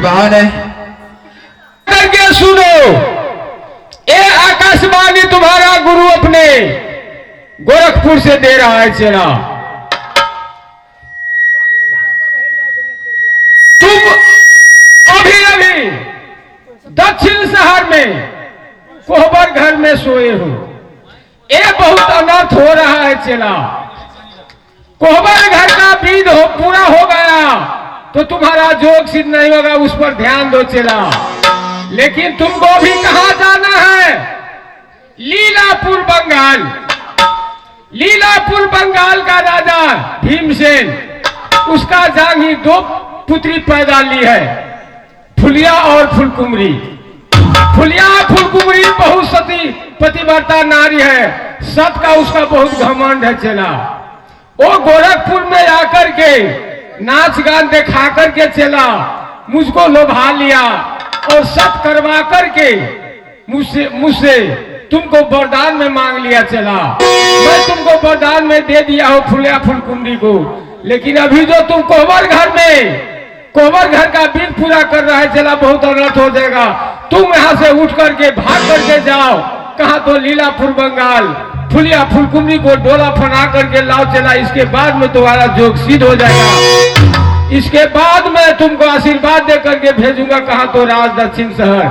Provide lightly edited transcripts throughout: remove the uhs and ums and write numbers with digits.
बहन है। करके सुनो, ये आकाशवाणी तुम्हारा गुरु अपने गोरखपुर से दे रहा है चेला। तुम अभी अभी दक्षिण शहर में कोहबर घर में सोए हो, ये बहुत अनर्थ हो रहा है चेला। कोहबर घर का बीज हो पूरा हो गया तो तुम्हारा जोग सिद्ध नहीं होगा, उस पर ध्यान दो चेला। लेकिन तुमको भी कहा जाना है? लीलापुर बंगाल। लीलापुर बंगाल का राजा भीमसेन, उसका जांगी दो पुत्री पैदा ली है, फुलिया और फुलकुमरी। फुलिया फुलकुमरी बहुत सती पतिव्रता नारी है, सत का उसका बहुत घमंड है चेला। वो गोरखपुर में आकर के नाच गान दिखा करके चला मुझको लोभा लिया और सत करवा करके मुझसे मुझसे तुमको वरदान में मांग लिया चला। मैं तुमको वरदान में दे दिया हो फुलिया फुलकुमरी को, लेकिन अभी जो तुम कोहबर घर में कोहबर घर का बीज पूरा कर रहा है चला, बहुत अनर्थ हो जाएगा। तुम यहाँ से उठ करके भाग करके जाओ कहा तो लीलापुर बंगाल, फुलिया फुलकुमरी को डोला फना करके लाओ चला। इसके बाद में तुम्हारा जोग सिद्ध हो जाएगा। इसके बाद मैं तुमको आशीर्वाद दे करके भेजूंगा कहा तो राज दक्षिण शहर।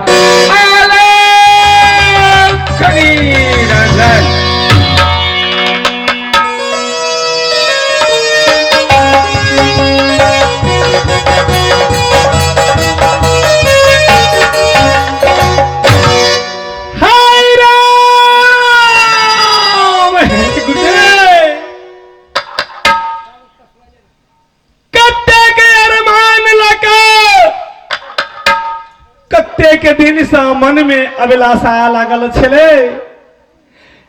हाय राम गुरुदेव, कत्ते के अरमान लगा कत्ते के दिन से मन में अभिलाषा लागल छले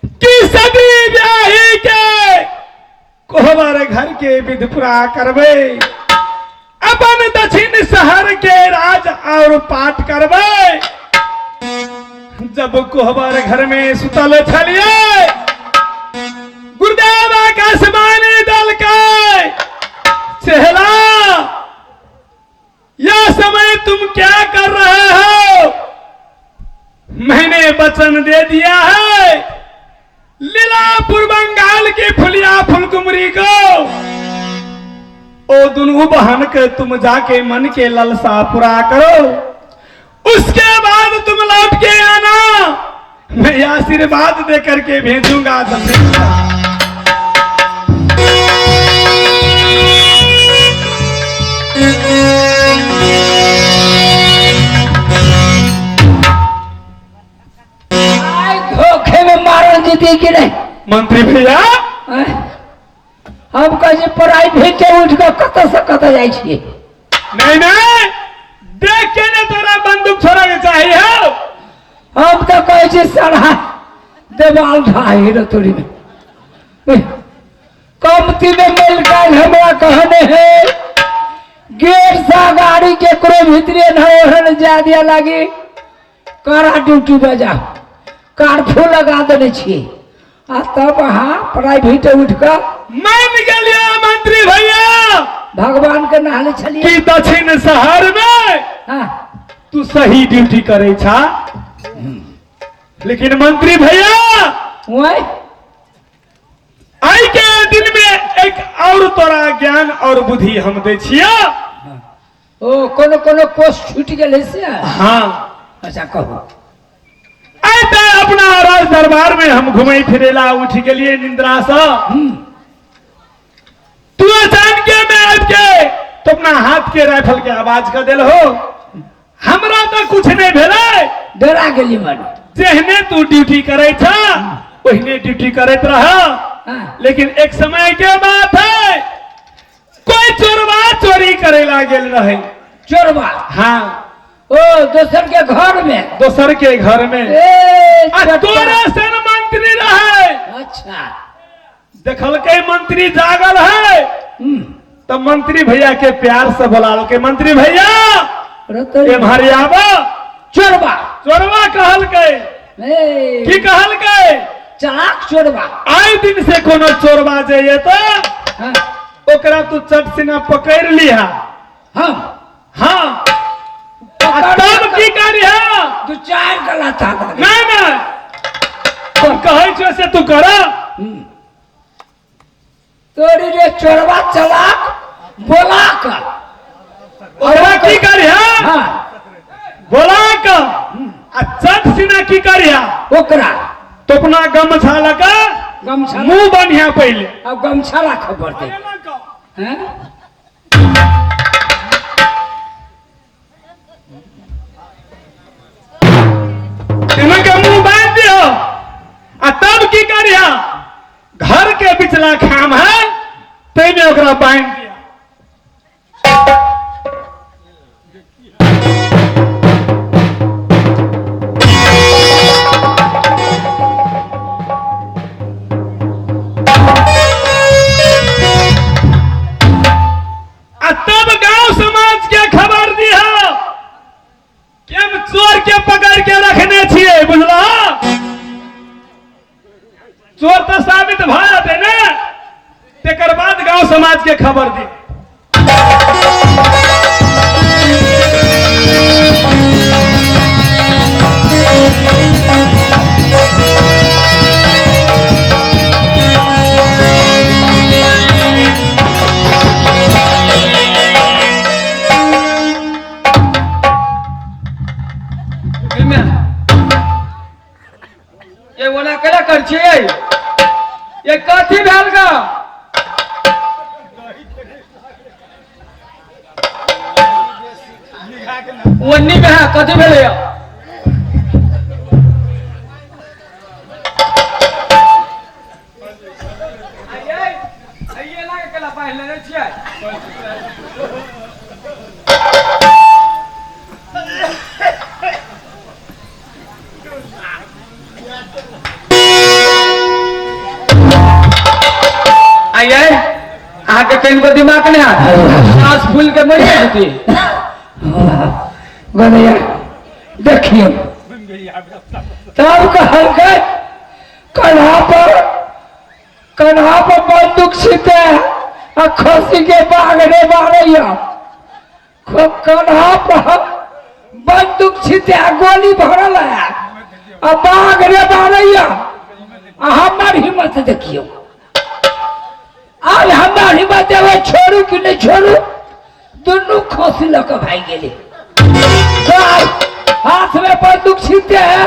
कि सदी ब्याही के कोहबर घर के विध पूरा करबै, अपन दक्षिण शहर के राज और पाठ करबै। जब कोहबर घर में सुतल छलिए, गुरुदेव आकाशवाणी दलकै, चेहला यह समय तुम क्या कर रहे हो? मैंने वचन दे दिया है लीलापुर बंगाल की फुलिया फुलकुमरी को, ओ दुनू बहन के तुम जाके मन के ललसा पूरा करो, उसके बाद तुम लौट के आना, मैं आशीर्वाद दे करके भेजूंगा। धोखे में मारल जीती कि नहीं मंत्री भैया? हम कहे प्राइवेट उठ के कत से कत जाइ छियै। नहीं नहीं, देख के ने तोरा बंदूक छोड़ा के चाहिए हो। हम तो कहे छी सड़ा देवाल ढाही रतुरी में कमती में मिल गए हमरा कहने है गेट सा गाड़ी के करो भीतरे न ओहन जा दिया लागी कड़ा ड्यूटी बजा कारफू लगा देने छियै आ तब अहाँ प्राइवेट उठ कऽ मान गेलियै मंत्री भैया, भगवान के नहाले छलियै कि दक्षिण शहर में हाँ। तू सही ड्यूटी करे छा, लेकिन मंत्री भैया वही आई के दिन में एक और तोरा ज्ञान और बुद्धि हम दै छिया। ओ कोनो कोनो कोष छूट गेलै से? हाँ। अच्छा कहू। आइ तऽ अपना राज दरबार में हम घुमै फिरेला उठ गेलियै निंद्रा से, तू अचानक में आबि के तो अपना हाथ के राइफल के आवाज कर देल हो, हमरा तो कुछ नहीं भेलै। डरा गेली मन। जेहने तू ड्यूटी करे छा ओहने ड्यूटी करैत रह, लेकिन एक समय के बात है कोई चोरवा चोरी करे ला गेल रहे। चोरवा? हाँ। ओ दोसर के घर में? दोसर के घर में। ए, आ तोरे सन मंत्री रहे। अच्छा। देखलकै मंत्री जागल है तो मंत्री भैया के प्यार से बोलालकै, मंत्री भैया एम्हर आब। चोरवा? चोरवा कहलकै। ए। की कहलकै? चलाक चोरवा। आइ दिन से कोनो चोरवा जे एतै, हाँ। ओकरा तू चट सिना पकड़ लिहा। हम? हाँ। आ तब की करिह? दू चारि गला तागा। नहि नहि, हम कहै छियौ से तू कर। तोरी रे चोरवा चलाक बोला कर। ओकरा की करिह? हाँ। बोला क आ चट सिना की करिह? ओकरा तो अपना गमछा लऽ कऽ गमछा मुंह बन्हिया पहिले। अब गमछा राखऽ पड़तै। हैं? एना के मुंह बांधि दियो आ तब की करिह? घर के बिचला खाम है ताहिमे ओकरा बांधि दियो। आ तब गांव समाज के खबर दिह कि हम चोर के पकड़ के रखने छियै, बुझलह? चोर तऽ साबित भऽ जेतै ने, तकर बाद गांव समाज के खबर दी। ये ओना केना कर छियै? ये कथी भेल गा? ओन्नी में है कथी भेलै? आइए, अहाँके कनिको दिमाग नहि हैत? साँस फूल के मरि जेती। गोदैया देखियौ, तब कहलकै कन्हा पर कन्हा पर बंदूक छिते आ खसी के बाघ रे मारैया। कन्हा पर बंदूक छिते आ गोली भरल है आ बाघ रे मारैया। आ हमर हिम्मत देखियौ, आब हमर हिम्मत देबै छोड़ू कि नहि छोड़ू? दुनू खसी लऽ कऽ भागि गेलै। हाथ में बंदूक छीनते है,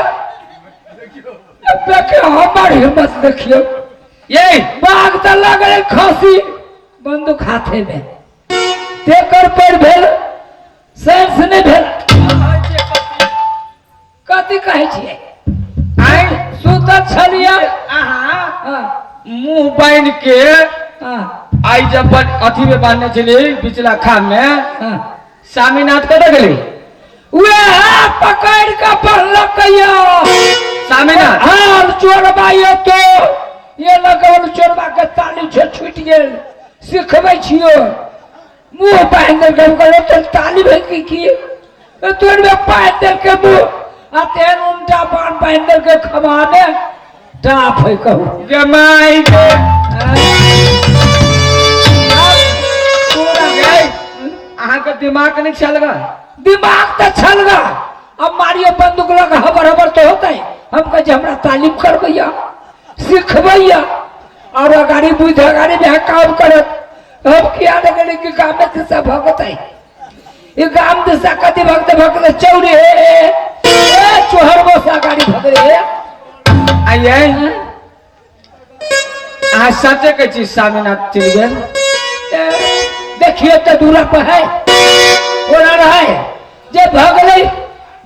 देखियौ हमर हिम्मत देखियौ। ये बाघ तऽ लगलै खसी बंदूक हाथे में, तेकर पर भेल सेंस नहि भेल। कथी कहै छियै? आइ सुतल छलियै अहाँ हाँ, मुंह बान्हि के हाँ, आइ जब अथी में बान्हने छलियै बिचला खाम में, हाँ। स्वामीनाथ कतऽ गेलै? वएह पकड़ के पढ़लक यौ स्वामीनाथ। हाँ, चोरबा ये तो ये लगल चोरबा के ताली छे छूटि गेल। सिखबै छियो मुंह बान्हि देलकै। हम कहलियै तोर ताली भेल की की तोर में बान्हि देलकै मुंह आ तेहन उल्टा बान्ह बान्हि देलकै खबा में टाप है कहू गमाई के। अहाँके दिमाग नहि छल गा? दिमाग तऽ छल गा। अब मारियो बंदूक लग हबर हबर तो होतै। हम कहै छी हमरा तालीम करबैया सिखबैया और अगाड़ी बुझ अगाड़ी में काम करत। हम किया नहीं गेली कि गामे दिशा भगतै? ई गाम दिशा कथी भगते भगते चौरी हे ए चोहर बस अगाड़ी भगरे। आइए, अहाँ सचे कहै छी स्वामीनाथ चलि गेल? ए, देखियो तऽ दूरा पर है ओना रहे जे भगलै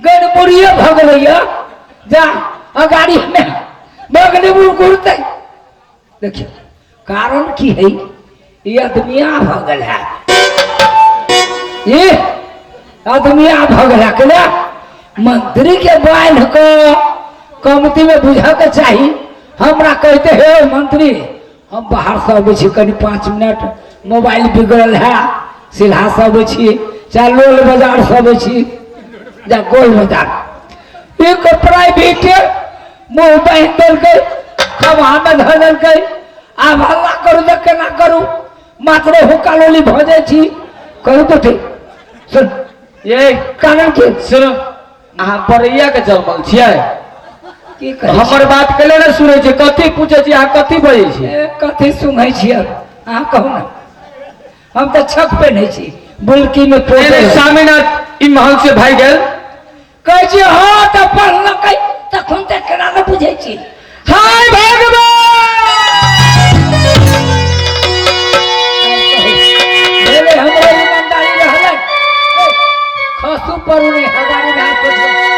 गनमुड़िए भगलै या जा अगाड़ी में भगलै मुँह घुरतै। देखियो कारण की है, ई आदमिया भऽ गेल है, ई आदमिया भऽ गेल है। केना मंत्री के बान्हि कऽ कमती में बुझऽ के चाही। हमरा कहते हे मंत्री हम बाहर से अबै छी कनि 5 मिनट मोबाइल बिगड़ल है, सिलहा से अबै छी चाहे लोल बाजार से अबै छी या गोल बाजार। एक प्राइवेट मुँह बान्हि देलकै, खबा में धऽ देलकै। आब हल्ला करू तऽ केना करू? मात्र हुक्का लोली भऽ जाइ छी। कहू तो ठीक सुन ये कानन के सुनो, अहाँ बरैया के जन्मल छियै। की कहै छी? हमर बात के ने सुनै छै, कथी पूछै छी अहाँ, कथी बजै छी? ए, कथी सुनै छियै अहाँ कहू ने, हम तऽ छक पेन्है छी बुलकी में नहीं, नहीं, पोते स्वामीनाथ ई महल से भागि गेल। कहै छी हँ तऽ पढ़लकै तखन तऽ केना ने बुझै छी। हाय भगवान, भेलै हमरो ईमानदारी रहलै। ए, खसू पड़ू नहि हगारी नहि सोचू।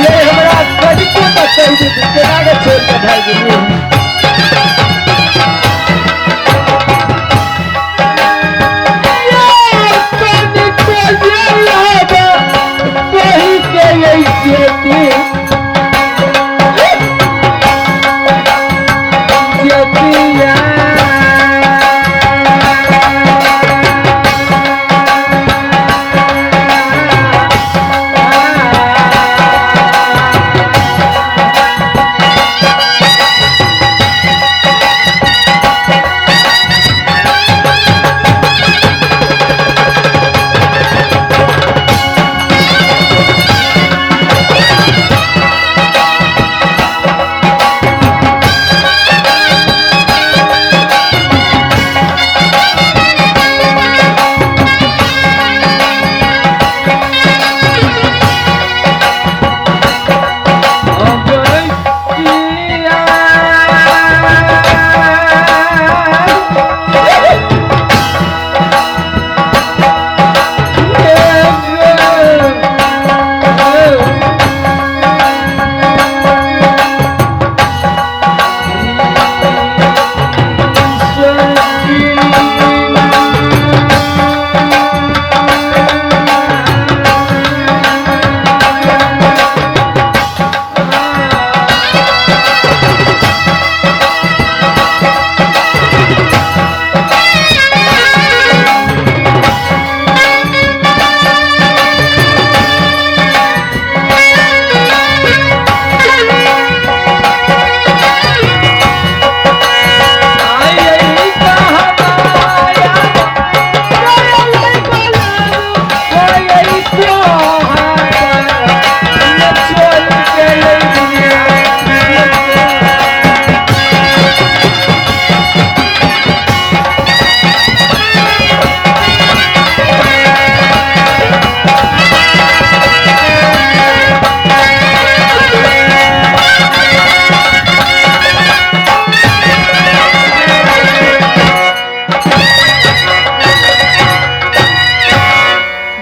ये हमरा कनिको तऽ कहि देतै, केना के छोड़ि कऽ भागि गेलियै?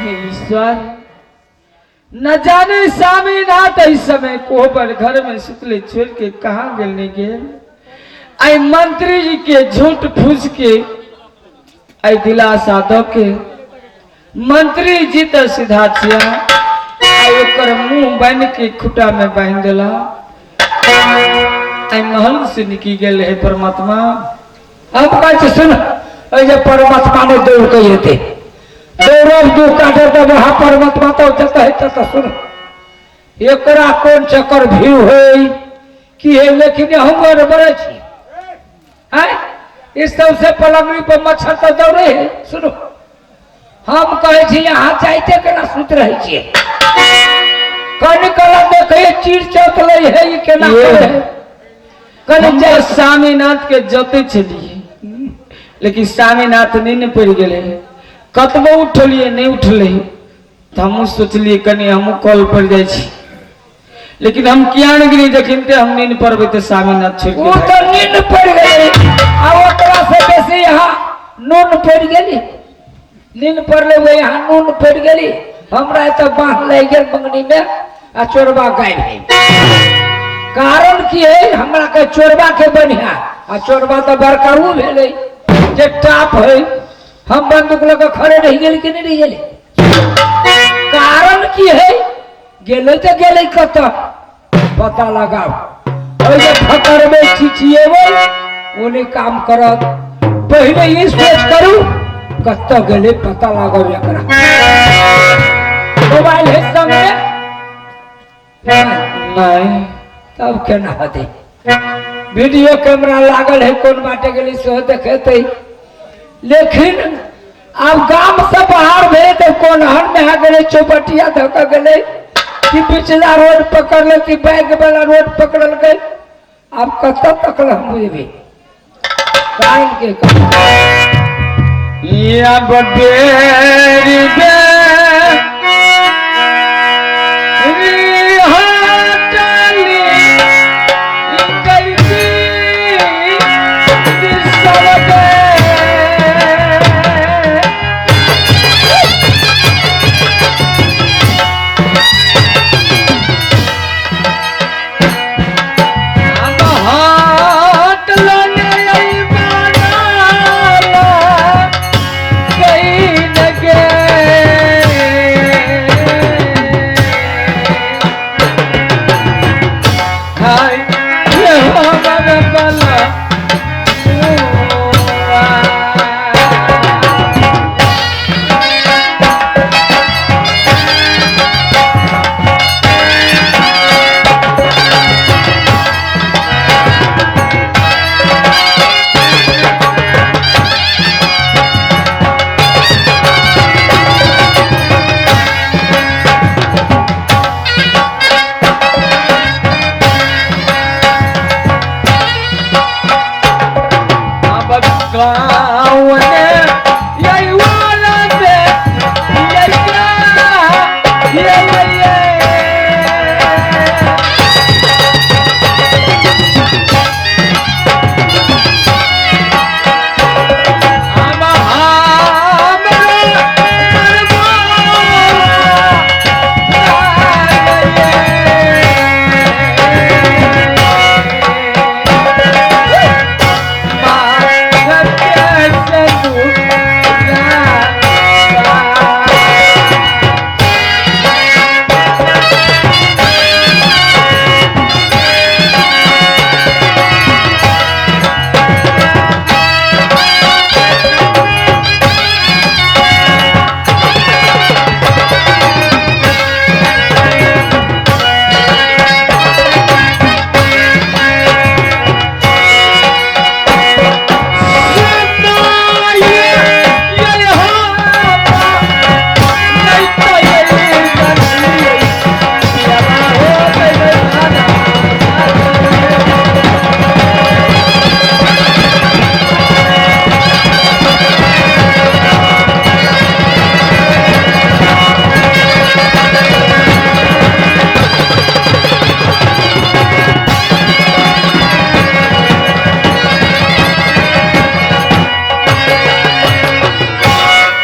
हे ईश्वर, न जाने स्वामीनाथ इस समय कोहबर घर में सुतले छोड़ के कहाँ गेल नहीं गेल। आई मंत्री जी के झूठ फूस के आई दिलासा दऽ के मंत्री जी तऽ सीधा छिया, आई ओकर मुंह बान्हि के खुटा में बान्हि देला, आई महल से निकल गेल। हे परमात्मा, हम कहै छी सुन, एहि जे परमात्मा ने दौड़ के एतै, दौड़ब दू काटब तऽ वहाँ परमात्मा तऽ जतऽ है ततऽ। सुन, एकरा कोन चक्कर भीड़ होइ की है, लेकिन हम गड़बड़े छी आँय। इस सबसे पलंगड़ी पर मच्छर तऽ दौड़े है। सुनू, हम कहै छी अहाँ जाइते केना सुति रहै छियै? कनि कला देखै चीर चौतलै है, ई केना ये। करै है? कनि हम जाय स्वामीनाथ के जते छलियै, लेकिन स्वामीनाथ नहि ने पड़ि गेलै। कतबो उठलियै, नहि उठलै, तऽ हमहूँ सोचलियै कनि हमहूँ कल पर जाइ छी, लेकिन हम किया नहि गेलियै? जखन ते हम नींद पड़बै तऽ स्वामीनाथ छोड़ि ओ के तऽ नींद पड़ि गेलै, आ ओकरा से बेसी यहाँ नून पड़ि गेली। नींद पड़लै, वो यहाँ नून पड़ि गेली। हमरा एतऽ बाँह लागि गेल मंगनी मे आ चोरबा गायब है। कारण की है? हमरा के चोरबा के बढ़िया, आ चोरबा तऽ बड़का उ भेलै जे टाप है। हम बंदूक लऽ कऽ खड़े रहि गेली कि नहि रहि गेली? कारण की है? गेलै तऽ गेलै कतऽ, पता लगाउ। ओहि जे फकड़बै, चिचिएबै, ओ नहि काम करत। पहिले ई सोच करू कतऽ गेलै, पता लगाउ एकरा। मोबाइल है संगे? नहि। तब केना हेतै? वीडियो कैमरा लागल है, कोन बाटे गेलै सेहो देखेतै। लेकिन आब गाम से बाहर भेलै तऽ कोन हर में गेलै, चौपटिया धऽ कऽ गेलै कि पिछला रोड पकड़ल कि बैग वाला रोड पकड़लकै, आब कतऽ तक हम बुझबै? कारण के कारण या बेरी बेरी हटली गलती सबके। अब हटल नहीं बनाला कहीं न गे। हाय ये हमर बला मुआ। अब गाँव ने यही वाला से यही क्या ये ये। अब हमरा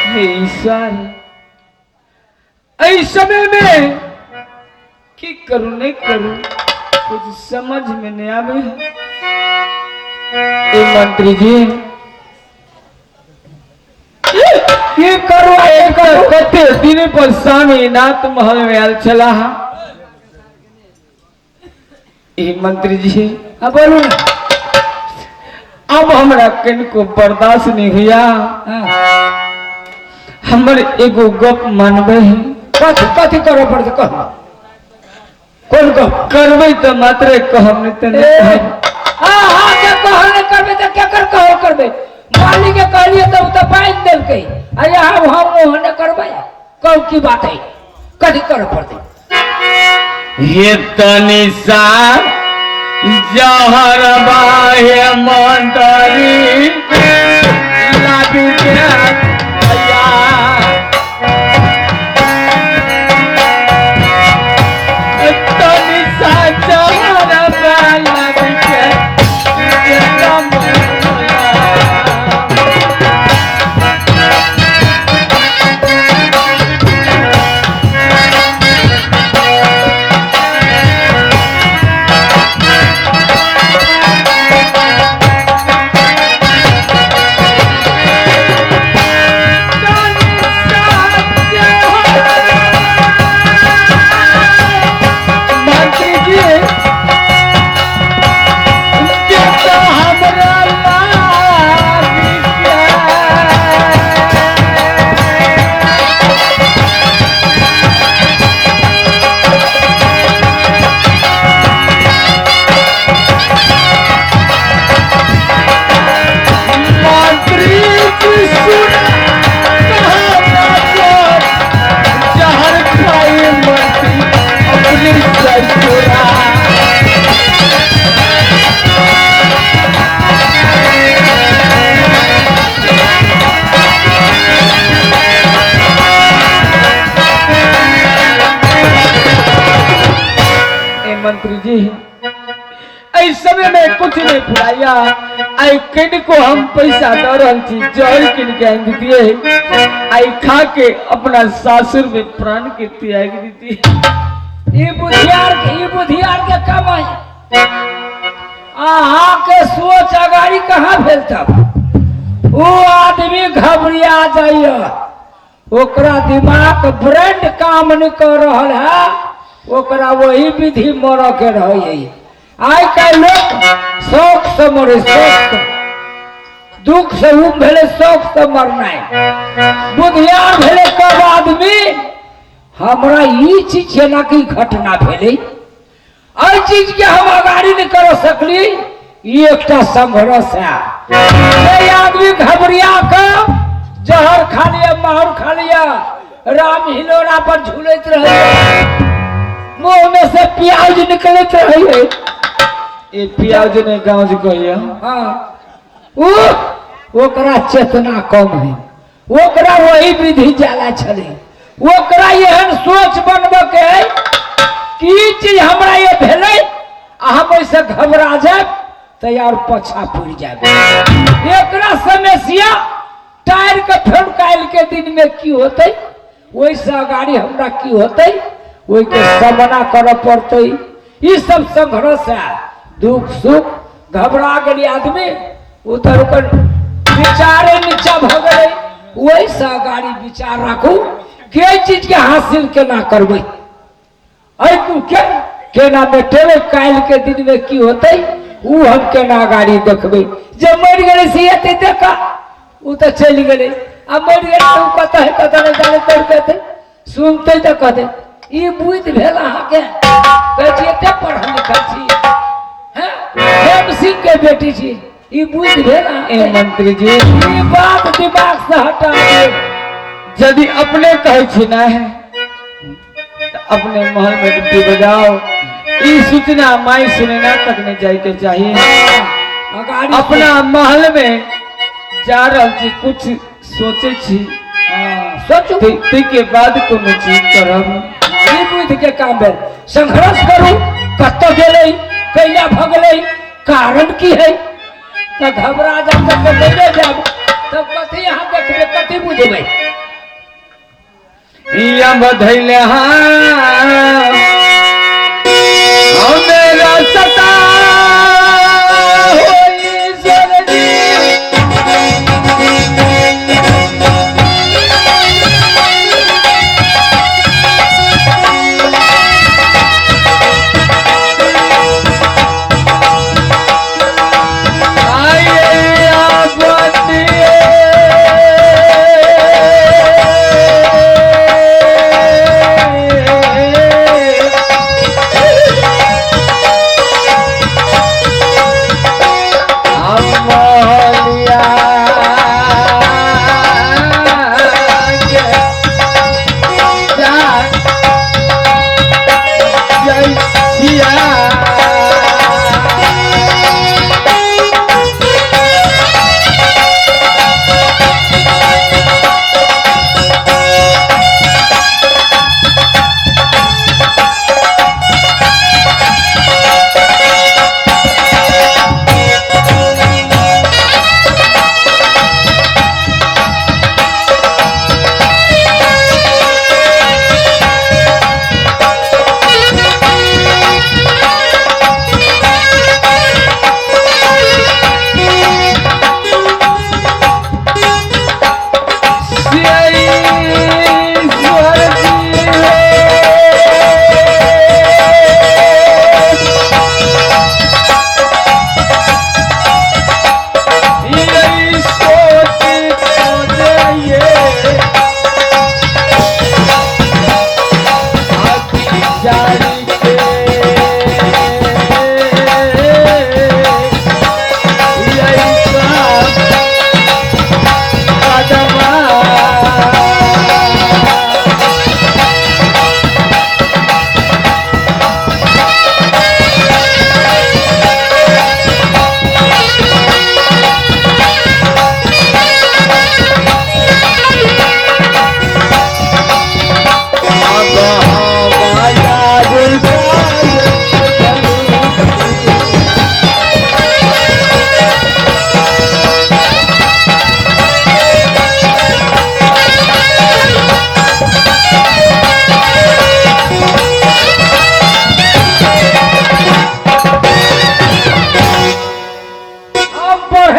हे ईश्वर, एहि समय में की करूं, नहीं करूं, कुछ समझ में नहीं आवे है। ए मंत्री जी, की करू आ की करू? कते दिन पर स्वामीनाथ महल में आयल छलाह। ई मंत्री जी, हाँ, बोलू ना। अब हमरा हमरा कनिको बर्दाश्त नहीं हुआ। हाँ। हमर एगो गप मानबै? कथी कथी करे पड़तै कह, कोन गप करबै तऽ मात्रे कहब, नहीं तऽ नहीं कहब। अहाँ के कहल नहि करबै तऽ केकर कहल करबै? मालिक के कहलियै तऽ ओ तऽ बान्हि देलकै, आ यहाँ हम ओहने करबै? कहू की बात है, कथी करे पड़तै? हे तनिषा जहर बाहे मंतरी लाबी के भैया, तनिषा जहर लाबी के मंत्री जी के तो हमरा लागी के। मंत्री जी सुन कहना तो जहर खाई मंत्री अपनी ससुरा। ए मंत्री जी, एहि समय में कुछ नहीं फुराइया। आई किन को हम पैसा दऽ रहल छी, जहर किन के आनि दितियै, आई खा के अपना सासुर में प्राण के त्याग दितियै। ई बुधियार के कमाई। अहाँ के सोच अगाड़ी कहाँ भेल? तब ओ आदमी घबरिया जाइए, ओकरा दिमाग ब्रेंड काम नहीं कर रहल है, ओकरा वही विधि मरऽ के रहै। आइ काल्हि लोक शौक से मरे, शौक से, दुख से उब भेलै, शौक से मरनाइ। बुधियार भेलै कब आदमी, हमरा ई चीज केना की घटना भेलै, एहि चीज के हम अगाड़ी नहि कर सकली, ई एकटा संघर्ष है। जे आदमी घबरिया के जहर खा लिया, माहुर खा लिया, राम हिलोरा पर झूलैत रहे, मुंह में से प्याज निकलैत रहे। ए प्याज ने गाँव जे कहिया। हाँ, ओ ओकरा चेतना कम है, ओकरा वही विधि जाला छलै। ओकरा एहन सोच बनबऽ के है कि ई चीज हमरा ये भेलै आ हम ओहिसँ घबरा जायब तऽ और पाछा पड़ि जायब। एकरा समस्या टायर के फेर काल्हि के दिन में की होतै, ओहिसँ अगाड़ी हमरा की होतै, ओहिके सामना करऽ पड़तै। ई सब संघर्ष है, दुख सुख। घबरा गेली आदमी, उतर ओकर विचारे नीचा भऽ गेलै। ओहिसँ अगाड़ी विचार राखू कि एहि चीजके हासिल केना करबै, एहि दुख के केना मेटेबै, काल्हि के दिन में की होतै ओ हम केना गाड़ी देखबै। जे मरि गेलै से एतै देखा, ओ तऽ चलि गेलै आ मरि गेलै तऽ ओ कतऽ है कतऽ नहि जाने, दौड़ के एतै सुनतै तऽ कहतै ई बुद्धि भेल अहाँके? कहै छी एते पढ़ल लिखल छी, हैं, हेम सिंह के बेटी छी, ई बुद्धि भेल ए अहाँके? मंत्री जी, ई बात दिमाग से हटा दियौ। यदि अपने कहै छी ना तऽ अपने महल में ड्यूटी बजाओ। ई सूचना माई सुनेना तक नहीं जाय के चाहिए। अगाड़ी अपना महल में जा रहल छी, कुछ सोचे छी। हाँ, सोचू। ताहि के बाद कोनो चीज करब। ई बुद्धि के काम भेल। संघर्ष करू, कतऽ गेलै, कैला भऽ गेलै, कारण की है? तऽ घबरा जाब तऽ मरिए जाब, तब कथी अहाँ देखबै, कथी बुझबै? यम धैले हाँ मेरा सता होई ईश्वर जी। आइए।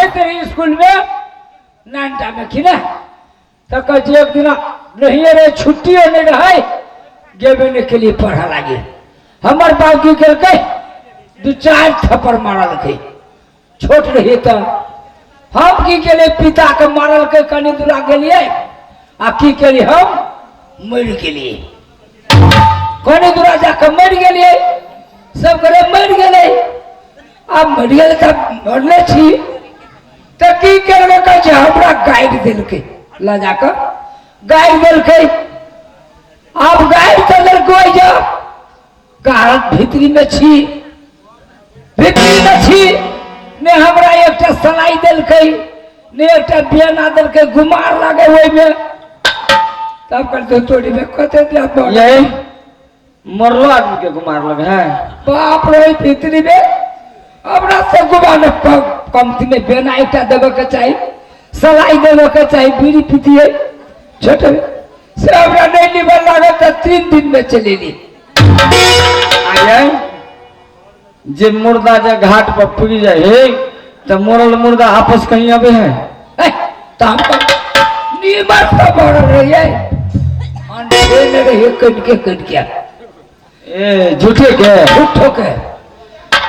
पढ़ैत रही स्कूलमे नानटामे कि ने, तऽ कहै छै एक दिना नहिए रहै, छुट्टियो नहि रहै, गेबे नहि केलियै पढ़ऽ लागी। हमर बाप की केलकै, 2-4 थप्पड़ मारलकै, छोट रहियै तऽ। हम की केलियै, पिताके मारलकै, कनि दूरा गेलियै आ की केलियै, हम मरि गेलियै। कनि दूरा जाकऽ मरि गेलियै, सब गोरे मरि गेलै। आब मरि गेलै तऽ मरले छी, तऽ की करबै, कहै छै हमरा गाड़ि देलकै, लऽ जाकऽ गाड़ि देलकै। आब गाड़ि तऽ देलकै, जे कारण भीतरीमे छी, भीतरीमे छी ने हमरा एकटा सलाई देलकै, ने एकटा बेना देलकै, गुमार लागे ओहिमे। तब कहलकै तोरी में कते दिया यही मरलो आदमी के गुमार लगे है। बाप रे, भीतरी में हमरा सब गुमान कमती में बेना एकटा देबे के चाही, सलाई देबे के चाही, बीड़ी पीतिए छोटे से हमरा नहीं निमन लागत तऽ 3 दिन में चलि एली। आये जे मुर्दा जे घाट पर पुगी जाए हे तो मरल मुर्दा आपस कहीं आबे है। तऽ हम तऽ निमन से मरल रहिए, अनठेने रहिए कनिके कनिके। ए झूठे के? झूठो के। ए,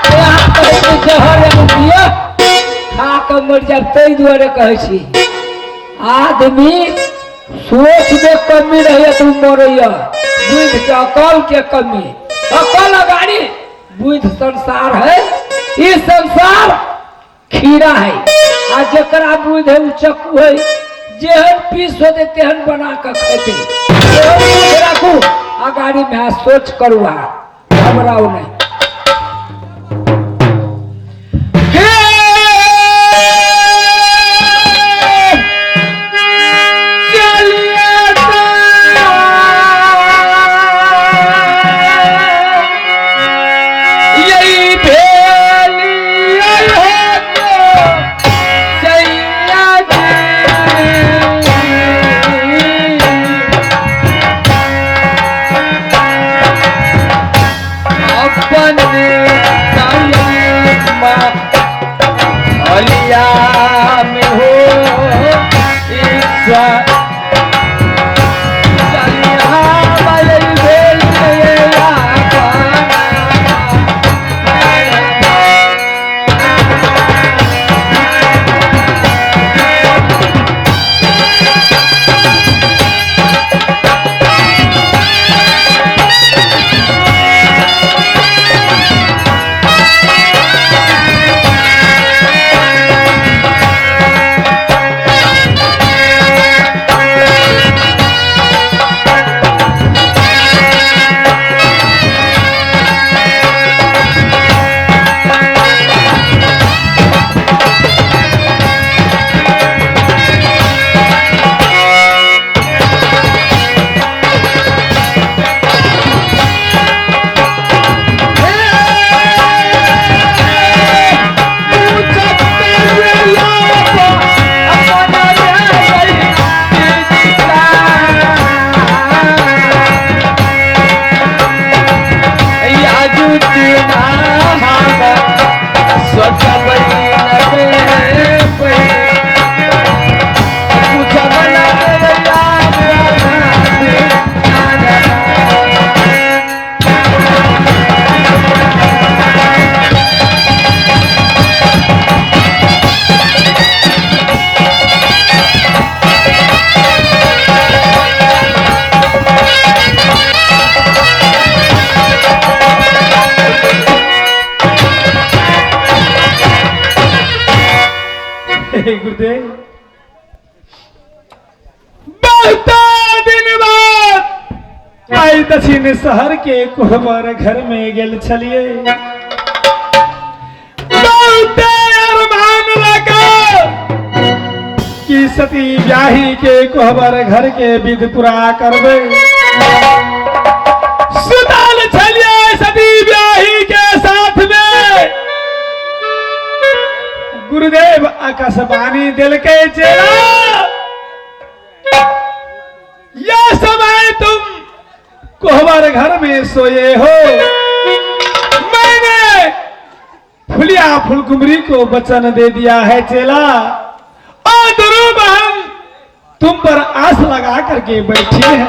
अहाँ कहै छी जहर एगो दिअ खा कऽ मरि जायब, ताहि दुआरे कहै छी आदमी सोच में कमी रहैया तऽ ओ मरैया, बुद्धि के अकल के कमी, अकल अगाड़ी बुद्धि संसार है, ई संसार खीरा है, आ जकरा बुद्धि है ओ चक्कू है, जेहन पीस होते तेहन बना कऽ खेतै। तेहन बुद्धि राखू अगाड़ी में, अहाँ सोच करू, अहाँ घबराउ नहीं। गुरुदेव बहुत दिन बाद आई दक्षिण शहर के कोहबर घर में गेल छलिए, बहुत अरमान लगा कि सती ब्याही के कोहबर घर के विध पूरा करबे। सुतल छलिए सती ब्याही के साथ में, गुरुदेव आकाशवाणी दिलके चेला, यह समय तुम कोहबर घर में सोए हो, मैंने फुलिया फुलकुमरी को वचन दे दिया है चेला, और दोनों बहन तुम पर आस लगा करके बैठी है,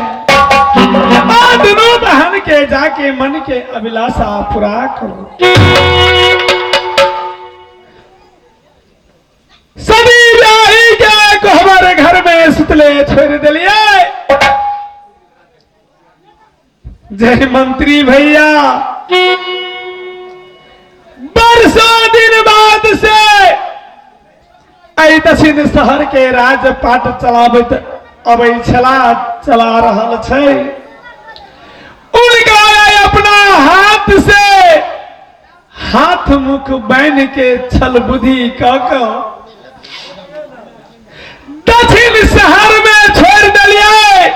और दोनों बहन के जाके मन के अभिलाषा पूरा करो। सभी ब्याही के को हमारे घर में सुतले छोड़ दिलिए। जय मंत्री भैया, बरसों दिन बाद से दक्षिण शहर के राजपाट चलाबैत अबै छला चला रहल छै, उनका अपना हाथ से हाथ मुख बान्हि के छल बुद्धि क दक्षिण शहर में छोड़ दिलिए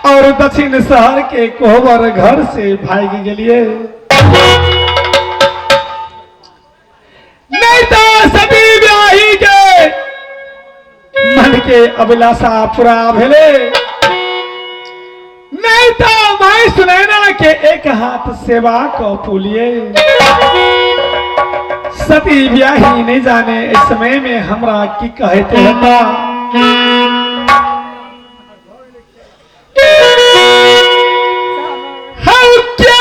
और दक्षिण शहर के कोहबर घर से भाग गेलिए। नहीं तो सभी ब्याही के मन के अभिलाषा पूरा भेले, नहीं तो माई सुनैना के एक हाथ सेवा को पुलिए। सती ब्याही नहीं जाने इस समय में हमरा की कहते हता। हम क्या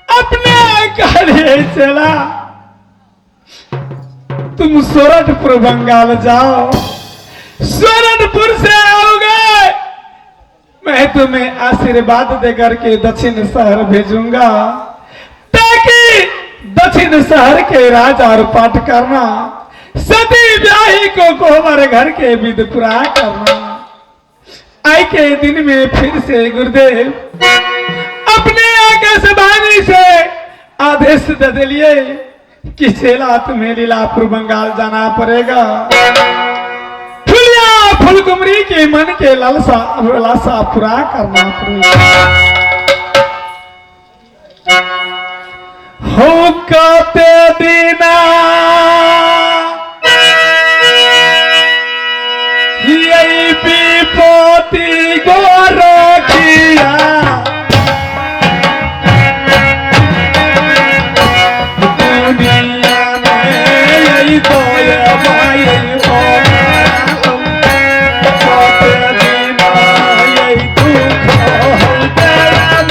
अपने चला, तुम सोरठपुर बंगाल जाओ, सोरठपुर से आओगे मैं तुम्हें आशीर्वाद देकर के दक्षिण शहर भेजूंगा, ताकि दक्षिण शहर के राजा और पाठ करना, सती ब्याही को हमारे घर के विध पूरा करना। आई के दिन में फिर से गुरुदेव अपने आकाशवाणी से आदेश दे दिए कि चेला तुम्हें लीलापुर बंगाल जाना पड़ेगा। फुलिया फुलकुमरी के मन के लालसा अभिलाषा पूरा करना पड़ेगा। हो कते दिना यही विपत्ति गोरखिया दुनिया में यही तो भाई हो कते दिना यही दुख हो तेरा।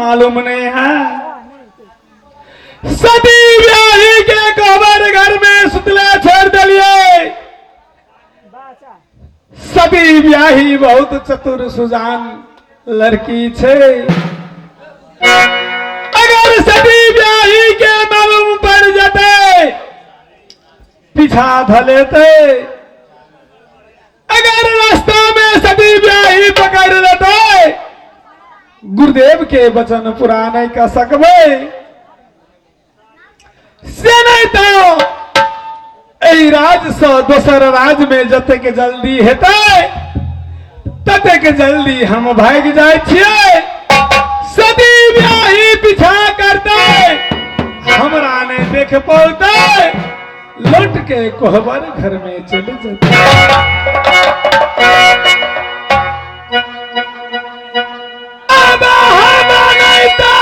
मालूम नहीं है। सती ब्याही के कोहबर घर में सुतले छोड़ दिलिए। सती ब्याही बहुत चतुर सुजान लड़की छे। अगर सती ब्याही के मालूम पड़ जते पीछा धलेते, अगर रास्ता में सती ब्याही पकड़ लेते गुरुदेव के वचन पूरा नहीं कर सकबे। से नहीं तो एहि राज से दोसर राज में जतेक जल्दी हेतै ततेक जल्दी हम भागि जाइ छियै। सती ब्याही पीछा करतै हमरा नहीं देख पौतै, लौट के कोहबर घर में चले जेतै। अब हम नहीं तो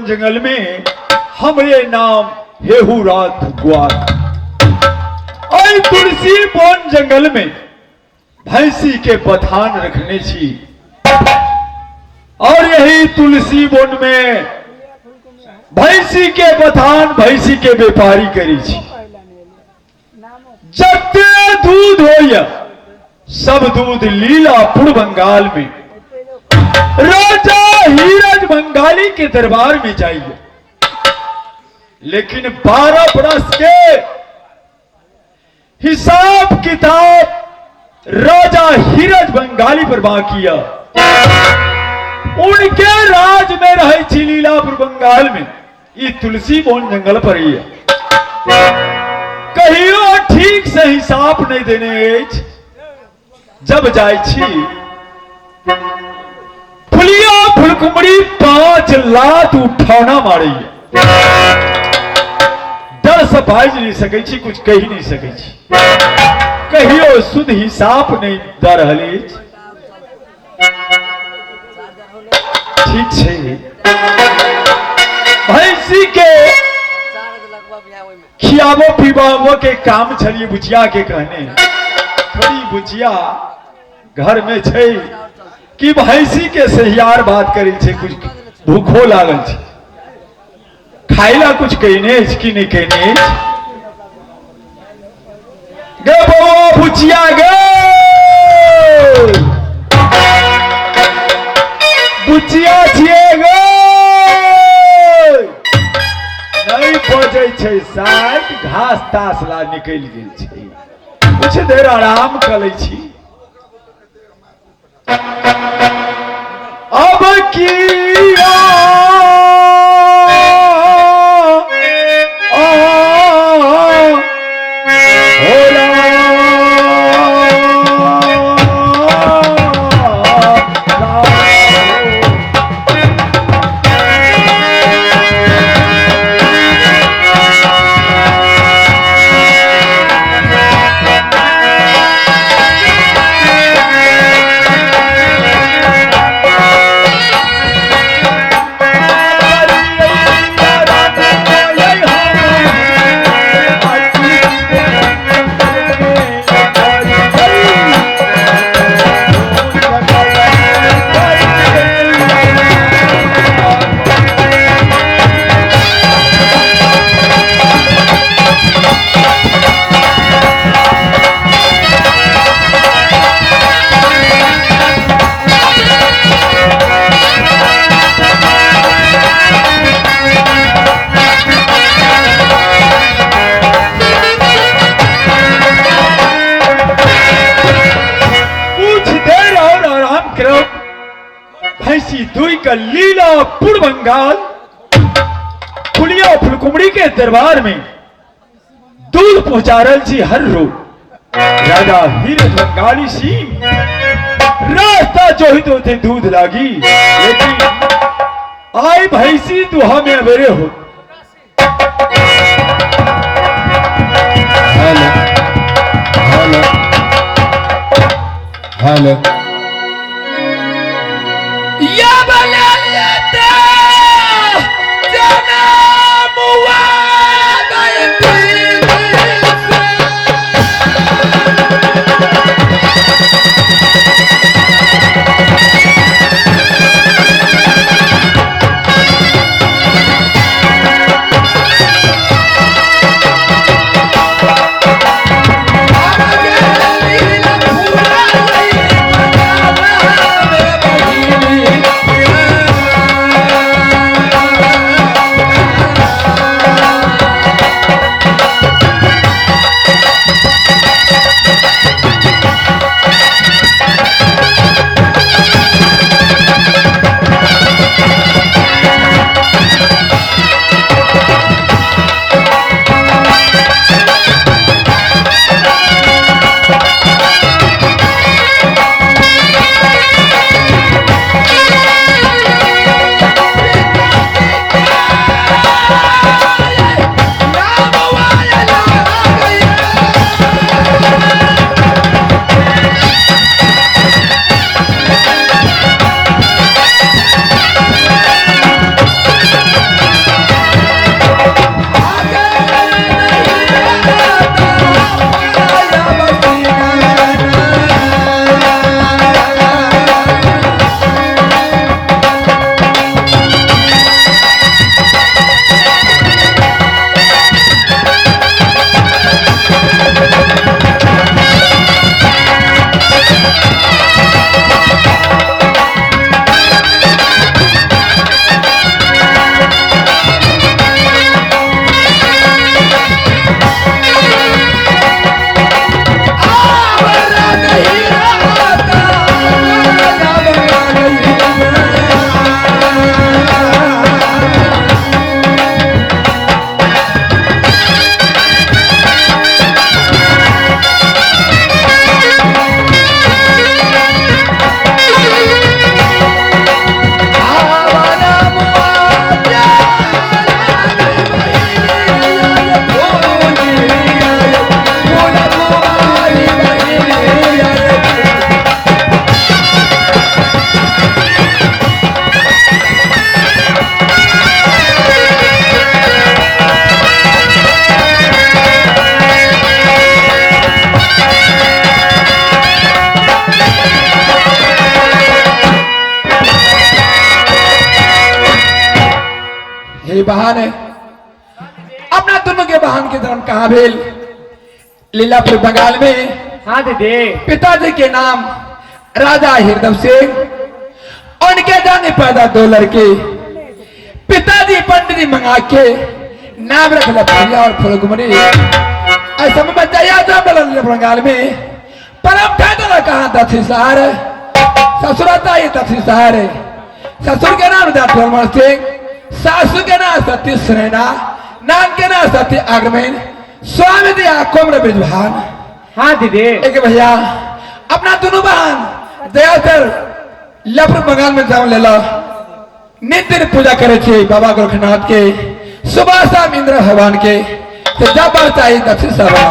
जंगल में हमरे नाम हेहू रात ग्वार। और तुलसी बोन जंगल में भैंसी के बथान रखने छी, और यही तुलसी बोन में भैंसी के बथान भैंसी के व्यापारी करी छी। जते दूध होया सब दूध लीलापुर बंगाल में राजा हीरज बंगाली के दरबार में जाइए। लेकिन 12 बरस के हिसाब किताब राजा हीरज बंगाली पर बाकी किया। उनके राज में रहे छी लीलापुर बंगाल में, ये तुलसी बोन जंगल पर ही है। कहियो ठीक से हिसाब नहीं देने। जब जाइ छी फुलिया फुलकुमरी 5 लात उठौना मारैया। डर से बाजि नहीं सकै छी, कुछ कहि नहीं सकै छी, कहियो शुद्ध हिसाब नहीं दऽ रहल अछि। ठीक छै, भैंसी के खियाबो पिबाबो के काम छलिए बुचिया के कहने। थोड़ी बुचिया घर में छै कि भैंसी के सहियार बात करै छै, कुछ भूखो लागल छै, खाइला कुछ कहने अछि कि नहीं कहने अछि। गे बौआ बुचिया गे, बुचिया छियै गे, नहीं बजै छै, शायद घास तास ला निकलि गेल छै। कुछ देर आराम कऽ लै छी। अब किया भैंसी दुई का लीलापुर बंगाल फुलिया फुलकुमड़ी के दरबार में दूध पहुंचा रहल छी हर रोज। राजा हीरज बंगाली सिंह रास्ता जोहित होते दूध लागी, लेकिन आई भैंसी दुहा में अवेरे हो। हेलो हेलो हेलो या बलिया जना मुआ हे बहान है अपना दोनों के बहान के धर्म कहाँ भेल लीलापुर बंगाल में। हाँ दीदी। पिताजी के नाम राजा हृदय सिंह, उनके जाने पैदा दो लड़के। पिताजी पंडित जी मंगा के नाम रख लिया फुलिया और फुलकुमरी। ऐसा में बच्चा यात्रा बदल बंगाल में परम ठहरा कहा दक्षिण शहर ससुराता ये दक्षिण शहर। ससुर के नाम डॉक्टर सिंह, सासू के नाम सती सुनैना, नाम के नाम सती आगमन, स्वामी दिया कोमर ब्रिजभान। हाँ दीदी। एक भैया अपना दोनों बहन दया सर लफर बंगाल में जाम ले लो। नित्य पूजा करे छे बाबा गोरखनाथ के, सुबह शाम इंद्र भगवान के। तो जब बार चाहिए दक्षिण सभा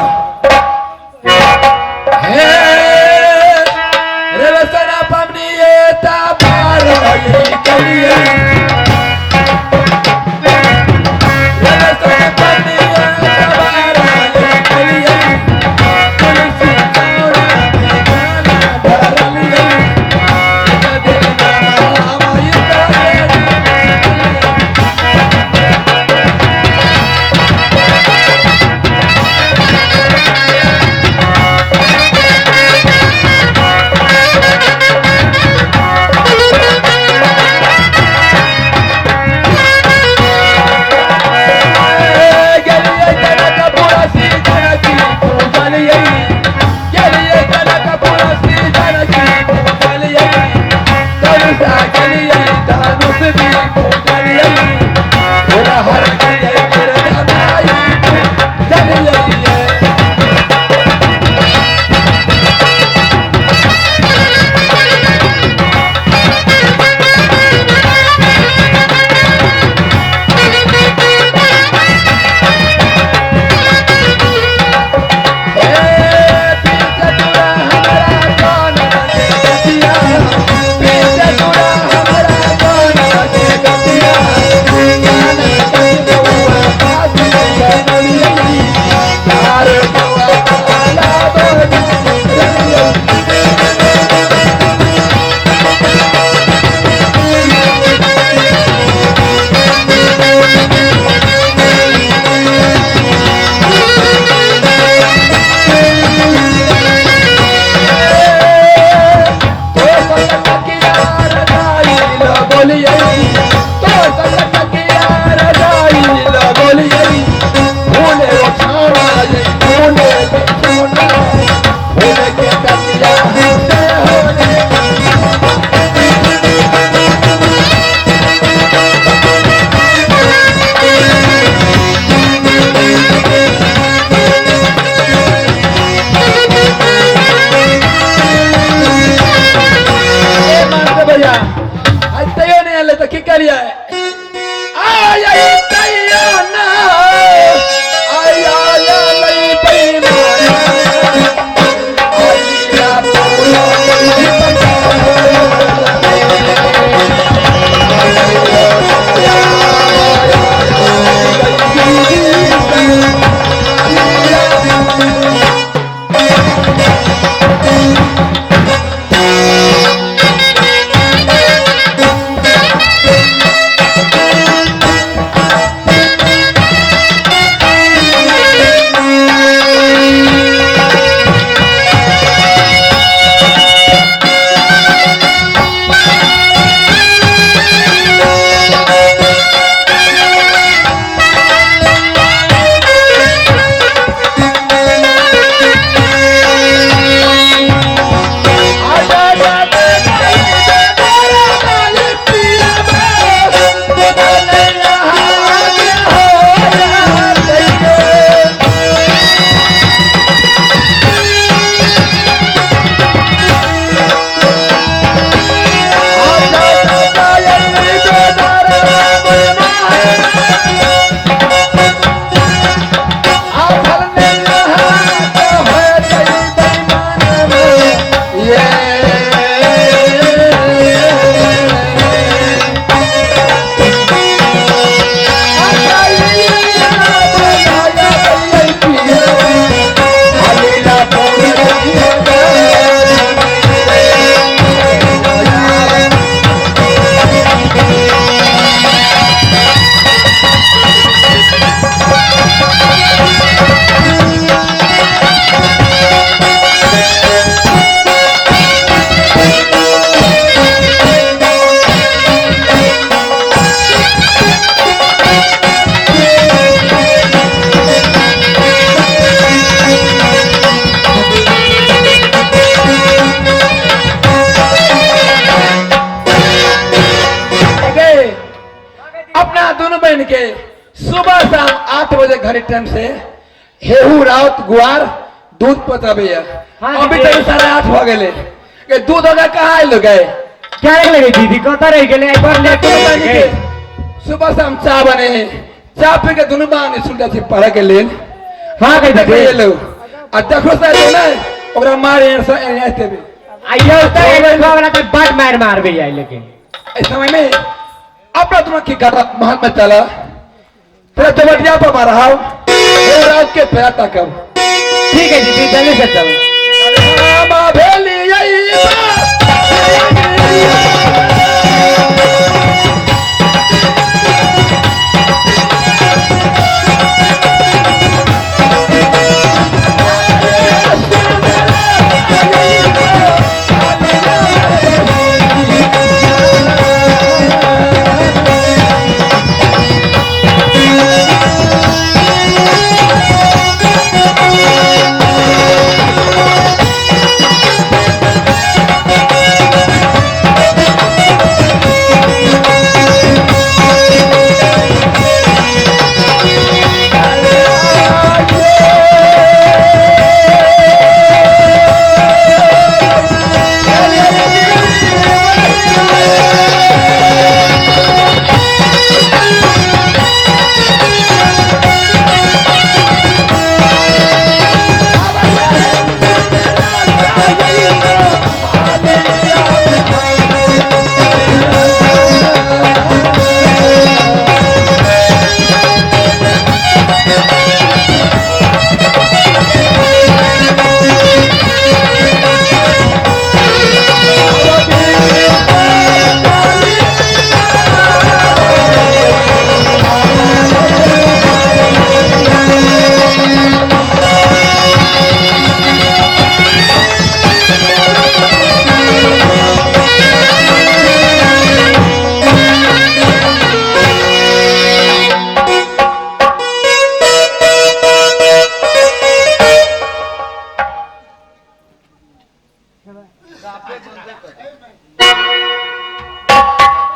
अपना दोनों बहन के सुबह शाम 8 बजे घरे टाइम से हेहू राउत गुआर दूध पतबे। हाँ, अभी दीदी। तक 8:30 हो गए के दूध हो गया, कहाँ आइल गए? क्या लगे दीदी, कत रह गेलै? आइ बड़ लेट दोनों हो बहन गेलै। के सुबह शाम चाह बने है, चाह पी के दोनों बहन स्कूल जाती पढ़े के लेल। हाँ गई देखे दीदी। एलो आ देखो से एलो ना ओकरा मारे से एते भी। आइयो त एगो वाला त बड़ मार मारबे आइ लेकिन। इस समय में अपना दोनों की गाथा महल में चला, तेरा चौबटिया पर मारा हूं रात के पैर तक। ठीक है दीदी, जल्दी से चलो।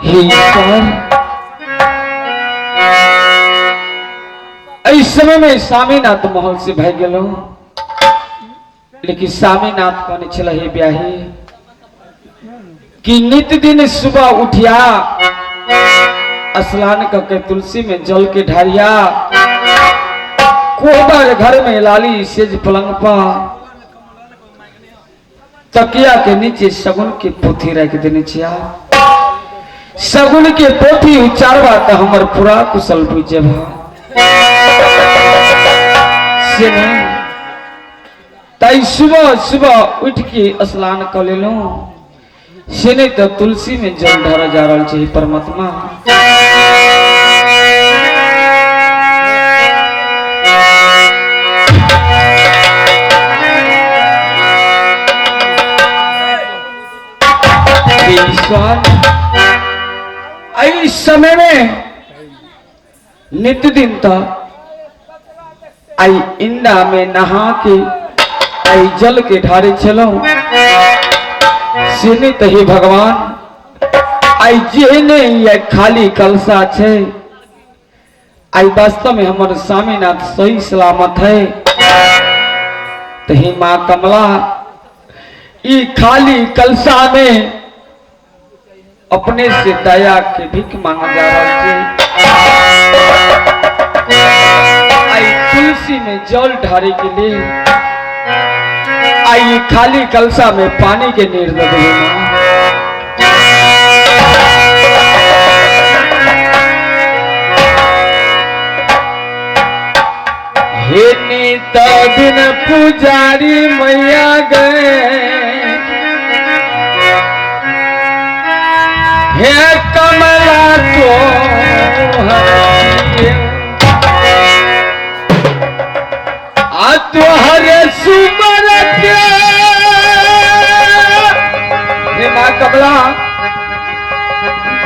हे ईश्वर, इस समय में स्वामीनाथ महल से भाग गेलहुं, लेकिन स्वामीनाथ कहने छल हे ब्याही कि नित दिन सुबह उठिया स्नान करके तुलसी में जल के ढारिया, कोबर घर में लाली सेज पलंग पर तकिया के नीचे शगुन के पोथी रख देने छिया, शगुन के पोथी उचारबा त हमर पूरा कुशल बुझ जेबा। से नहीं तई सुबह सुबह उठ के स्नान कर लेलहुं, से नहीं तो तुलसी में जल ढारा जा रहल छै परमात्मा। ईश्वर, इस समय में नित दिन तो आई इंडा में नहा के आई जल के ढारे छलहुं, से नहीं तो हे भगवान आई जेहने ये खाली कलसा छै, आई वास्तव में हमर स्वामीनाथ सही सलामत है। तो हे माँ कमला, ई खाली कलसा में अपने से दया के भीख मांगा जा रहा है। आई तुलसी में जल ढारे के लिए आई खाली कलसा में पानी के नीर दे दे मां। हे नित दिन पुजारी मैया गए, हे कमला तो आ तुहरे सुमर के, हे माँ कमला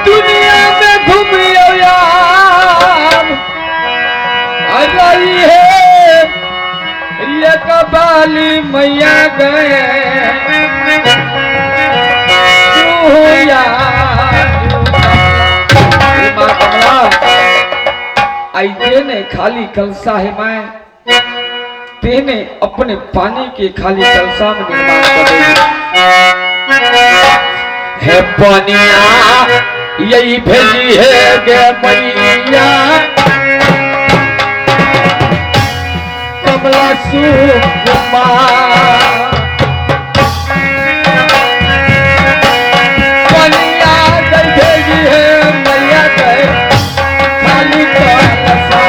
दुनिया में घूमियो यार रही है ये कबाली मैया गए तू यार। हे माँ कमला आई जेने खाली कलसा है मैं तेने अपने पानी के खाली कलसा में निर्माण कर दे है। पनिया यही भेजी है गे मैया कमला सुकुमार। पनिया यही भेजी है मैया के खाली कलसा।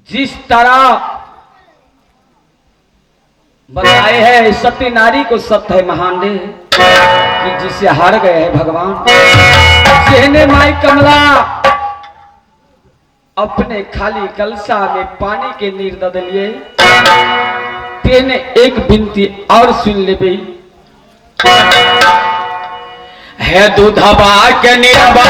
जिस तरह बताए है सती नारी को सत्य है महान ने कि जिसे हार गए हैं भगवान। जेने माई कमला अपने खाली कलसा में पानी के नीर the दिए तेने एक बिनती और सुन ले बे है दूधबा के निरबा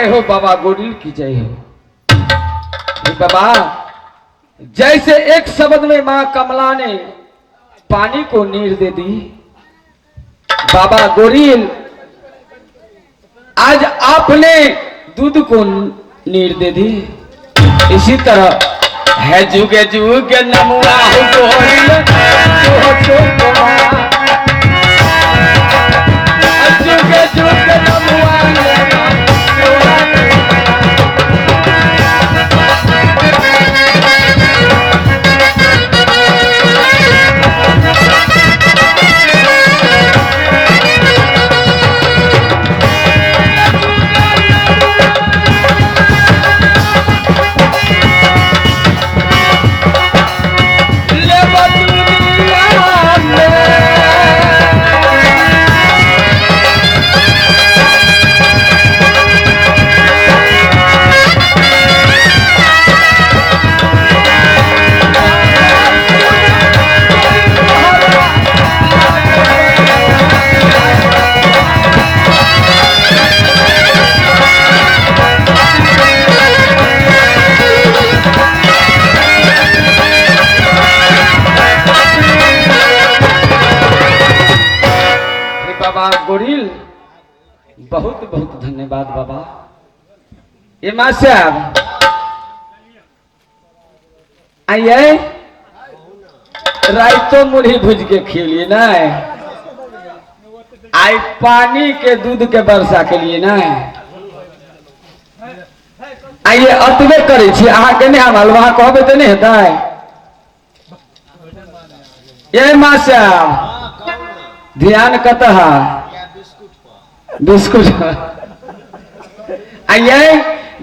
हो बाबा गोडिल की जय हो। बाबा जैसे एक शब्द में मां कमला ने पानी को नीर दे दी, बाबा गोरिल आज आपने दूध को नीर दे दी। इसी तरह है जुगे जुगे नमुआ गोरिल जुगे जुगे नमुआ। ले बदुनिया में बहुत बहुत धन्यवाद बाबा। ये माँ साहब आइए, राइतो मुरही भुज के खिलिए ना, आई पानी के दूध के वर्षा के लिए ना। आइए अतबे करै छी, अहाँके नहि हम वहाँ कहबै तऽ नहि हेतै। ये माँ साहब ध्यान कतऽ है? बिस्कुट। आइए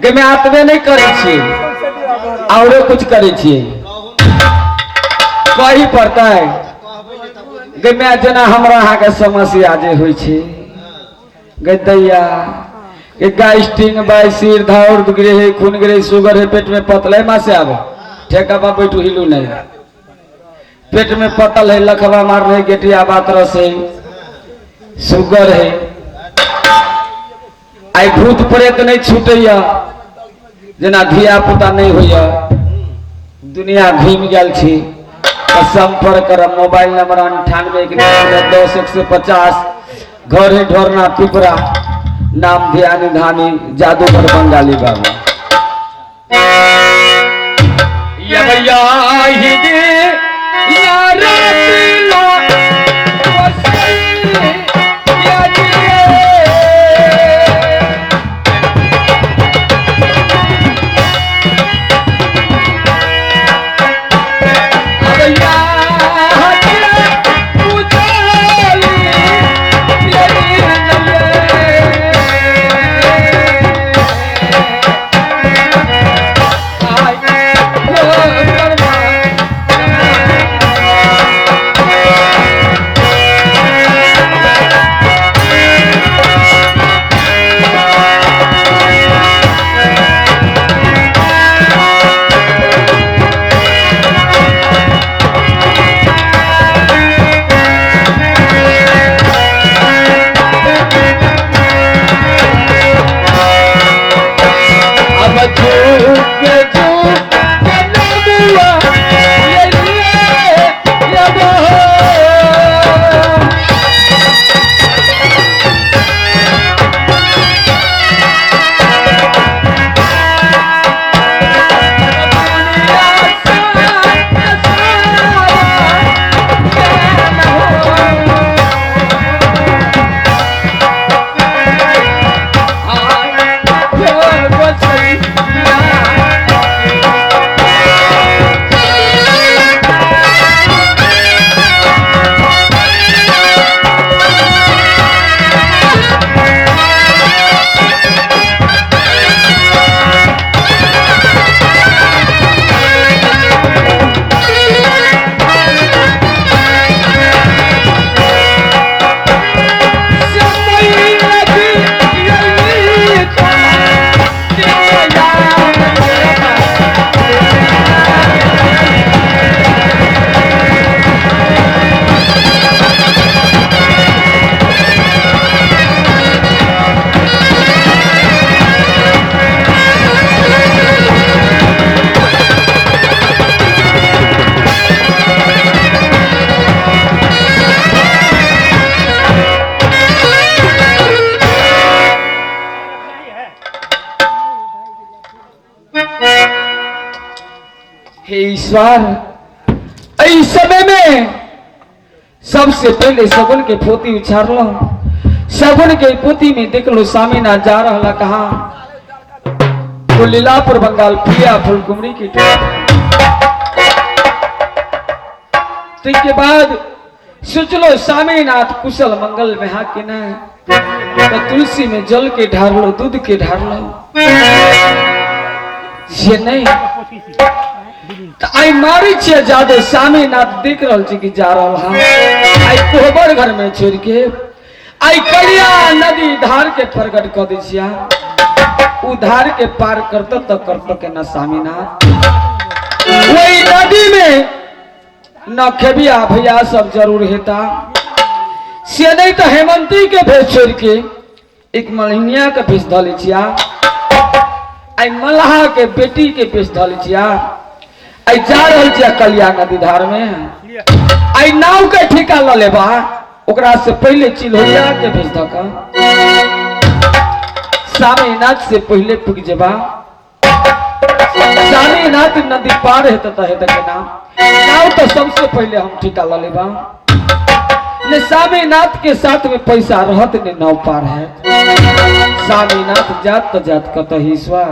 गे में अतबे नहि करै छी, औरो कुछ करै छियै, कही पड़तै गे मैं। जेना हमरा अहाँके समस्या जे होइ छै गे दैया, के गाइस्टिंग बाइसिर धाउर गिरे है, खून गिरे, शुगर है, पेट में पतल है। माँ से आबो ठेका बा बैठू, हिलू नहीं। पेट में पतल है, लखवा मार रहे, गेटिया बात रस है, शुगर है, आई भूत प्रेत नहीं छूटैया, जेना धिया पुता नहीं होइया, दुनिया घूमि गेल छी। तऽ संपर्क करब, मोबाइल नंबर 98 1 10 150, घर है ढोरना पिपरा, नाम ध्यानी धानी जादूगर बंगाली बाबा। ये भैया ही दे या रात लो वसई या दिए। अब झुक झुक के नमुआ ये ये ये वो। हे ईश्वर, इस समय में सबसे पहले सगुन के पोती उछारलो। सगुन के पोती में देखलो सामी ना जा रहा कहा तो लीलापुर बंगाल पिया फुलकुमरी की तो के बाद सोचलो स्वामीनाथ कुशल मंगल में हा कि ना, तो तुलसी में जल के ढारलो, दूध के ढारलो, ये नहीं तो आई मारी छियै जादे। स्वामीनाथ देख रहल छी कि जा रहल हँ, आई कोहबर घर में छोड़ के आई कलिया नदी धार के प्रकट कऽ दै छियै। उ धार के पार करत तो करत के ना स्वामीनाथ वही नदी में न खेबिया भैया सब जरूर हेता। से नहीं तो हेमंती के भेज छोड़ के एक मलहिनिया के भेज धऽ लै छिया, आई मल्लाह के बेटी के भेज धऽ लै छिया। आई जा रहल छिया कलिया नदी धार में, आई नाव के ठेका लऽ लेबा, ओकरा से पहले चिल्होइया के भेज धऽ कऽ। सामीनाथ से पहले पुग जेबा। सामीनाथ नदी पार हेत त हेत के नाम नाव तो सबसे पहले हम ठिका ल लेबा। ने सामीनाथ के साथ में पैसा रहत ने नाव पार है। सामीनाथ जात त जात कतही स्वा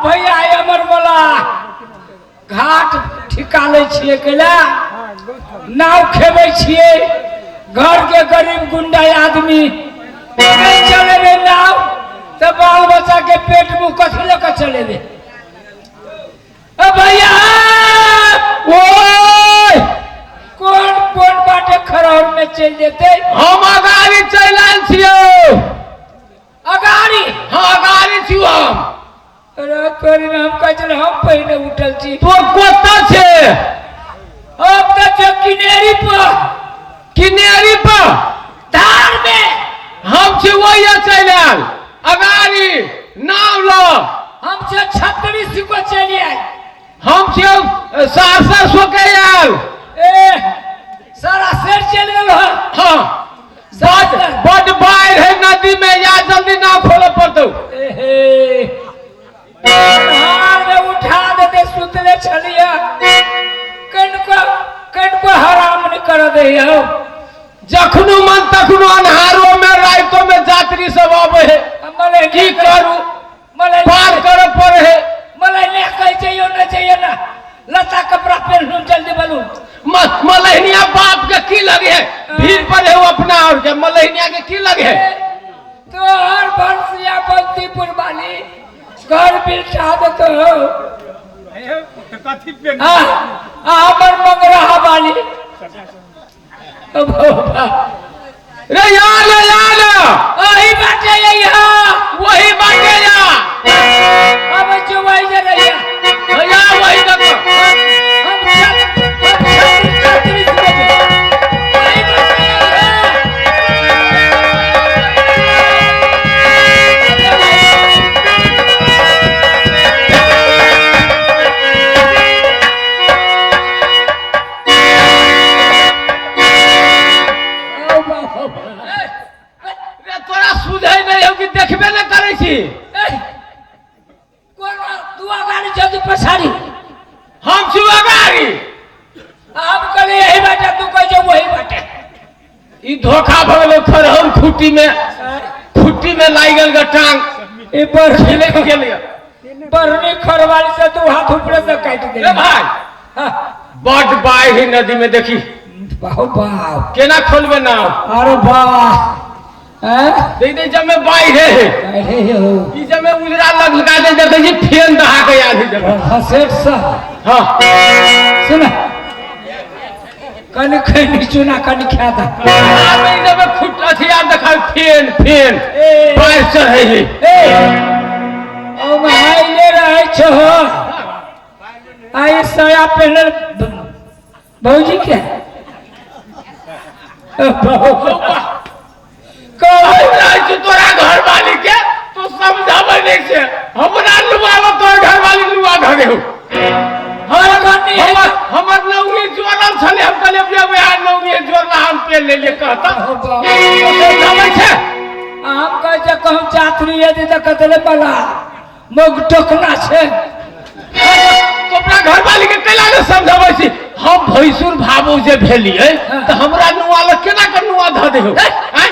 भैया अमर बोला घाट के गरीब गुंडा आदमी नहीं चलेबे नाव तो बाल बच्चा के पेट मुंह कथी लऽ कऽ चलेबे। अ भैया ओए कोन कोन बाटे खरौर में चलि जेतै? हम अगाड़ी चलि आयल छियौ। अगाड़ी? हाँ अगाड़ी छियौ हम। अरे तोरी में हम कहै छलै हम पहिने उठल छी। तो कतऽ छै? हम तऽ छियौ किनेरी पर। किनेरी पर? धार में। हम छी ओहिया चलि आयल अगाड़ी नाव लऽ। हम छियौ छतरी सिको चलि आयल। हम छियौ सहरसा सोके आयल। ए सारा शेर चलि गेल हँ। हाँ बड बड बाढ़ि है नदी में, या जल्दी नाव खोलऽ पड़तौ। एहे अन्हार में उठा देते सुतले छलियै, कनको कनको हराम नहीं कर दे हो। जखनो मन तखनो अन्हारो में रातो में यात्री सब आबै है। मलाई की करू, पार करऽ पड़े है। मलाई नहीं कहै छै यो नहीं चाहिए ना, लता कपड़ा पहनू जल्दी बोलू। मलहनिया बाप के की लगे है, भीड़ पर है वो अपना और के मलहनिया के की लगे है। तोहर भंसिया बंतीपुर वाली घर बिलठा देतो हो। हमर मंगराहा वाली। रे यार यार वही बाटे यहाँ, वही बाटे या। अब जो वही जे रहिया। या वही देखो। हम छत्री से वही बाटे यहाँ। रे तोरा सुझै नहीं हो कि देखबे न करै छी। कोन तू अगाड़ी जल्दी पछाड़ी। हम छी अगाड़ी। हम कहले यही बाटे, तू कहै छौ वही बाटे। ई धोखा भऽ गेलै खरहौर खुट्टी में, खुट्टी में लागि गेल ग टांग। ई बरनी छिलकि गेलै। बरनी खरवाली से तू हाथ ऊपरे से काटि देली। रे भाई हाँ। बड बाढ़ि है नदी में, देखी बाहु बाप केना खोलबे नाव। अरे वाह हैं? देख देख जब में बाढ़ि है। अरे हो। ई जब में उजरा लग लगा दे, देखै छी फेन दहा के आयल है जब। हाँ, सेठ साहब। हाँ। सुन कनि खैनी चूना कनि खा दा। आब ई जब में खुट अथी आर देखा फेन फेन ए। बाढ़ि चढ़ै है। ए ओ महाइले रहै छो। आई साया पहनल भौजी के। कहै रहै छी तोरा घरवाली के, तू समझाबै नहि छै। हमरा लुआब तोर घरवाली लुआ धरे हो। हमर नौरी जोड़ल छलै, हम कहलियै अपने वएह नौरी जोड़ला हम पेन लेलियै कहता। समझाबै छै। हम कहै छै कहूँ चातरी यदि तऽ कतले बला मग टोकना छै। तो अपना घरवाली के कैला ने समझाबै छी। हम भैंसुर भाबो जे भेलियै तऽ हमरा नुआ लग केना के नुआ धऽ देहो? आँय?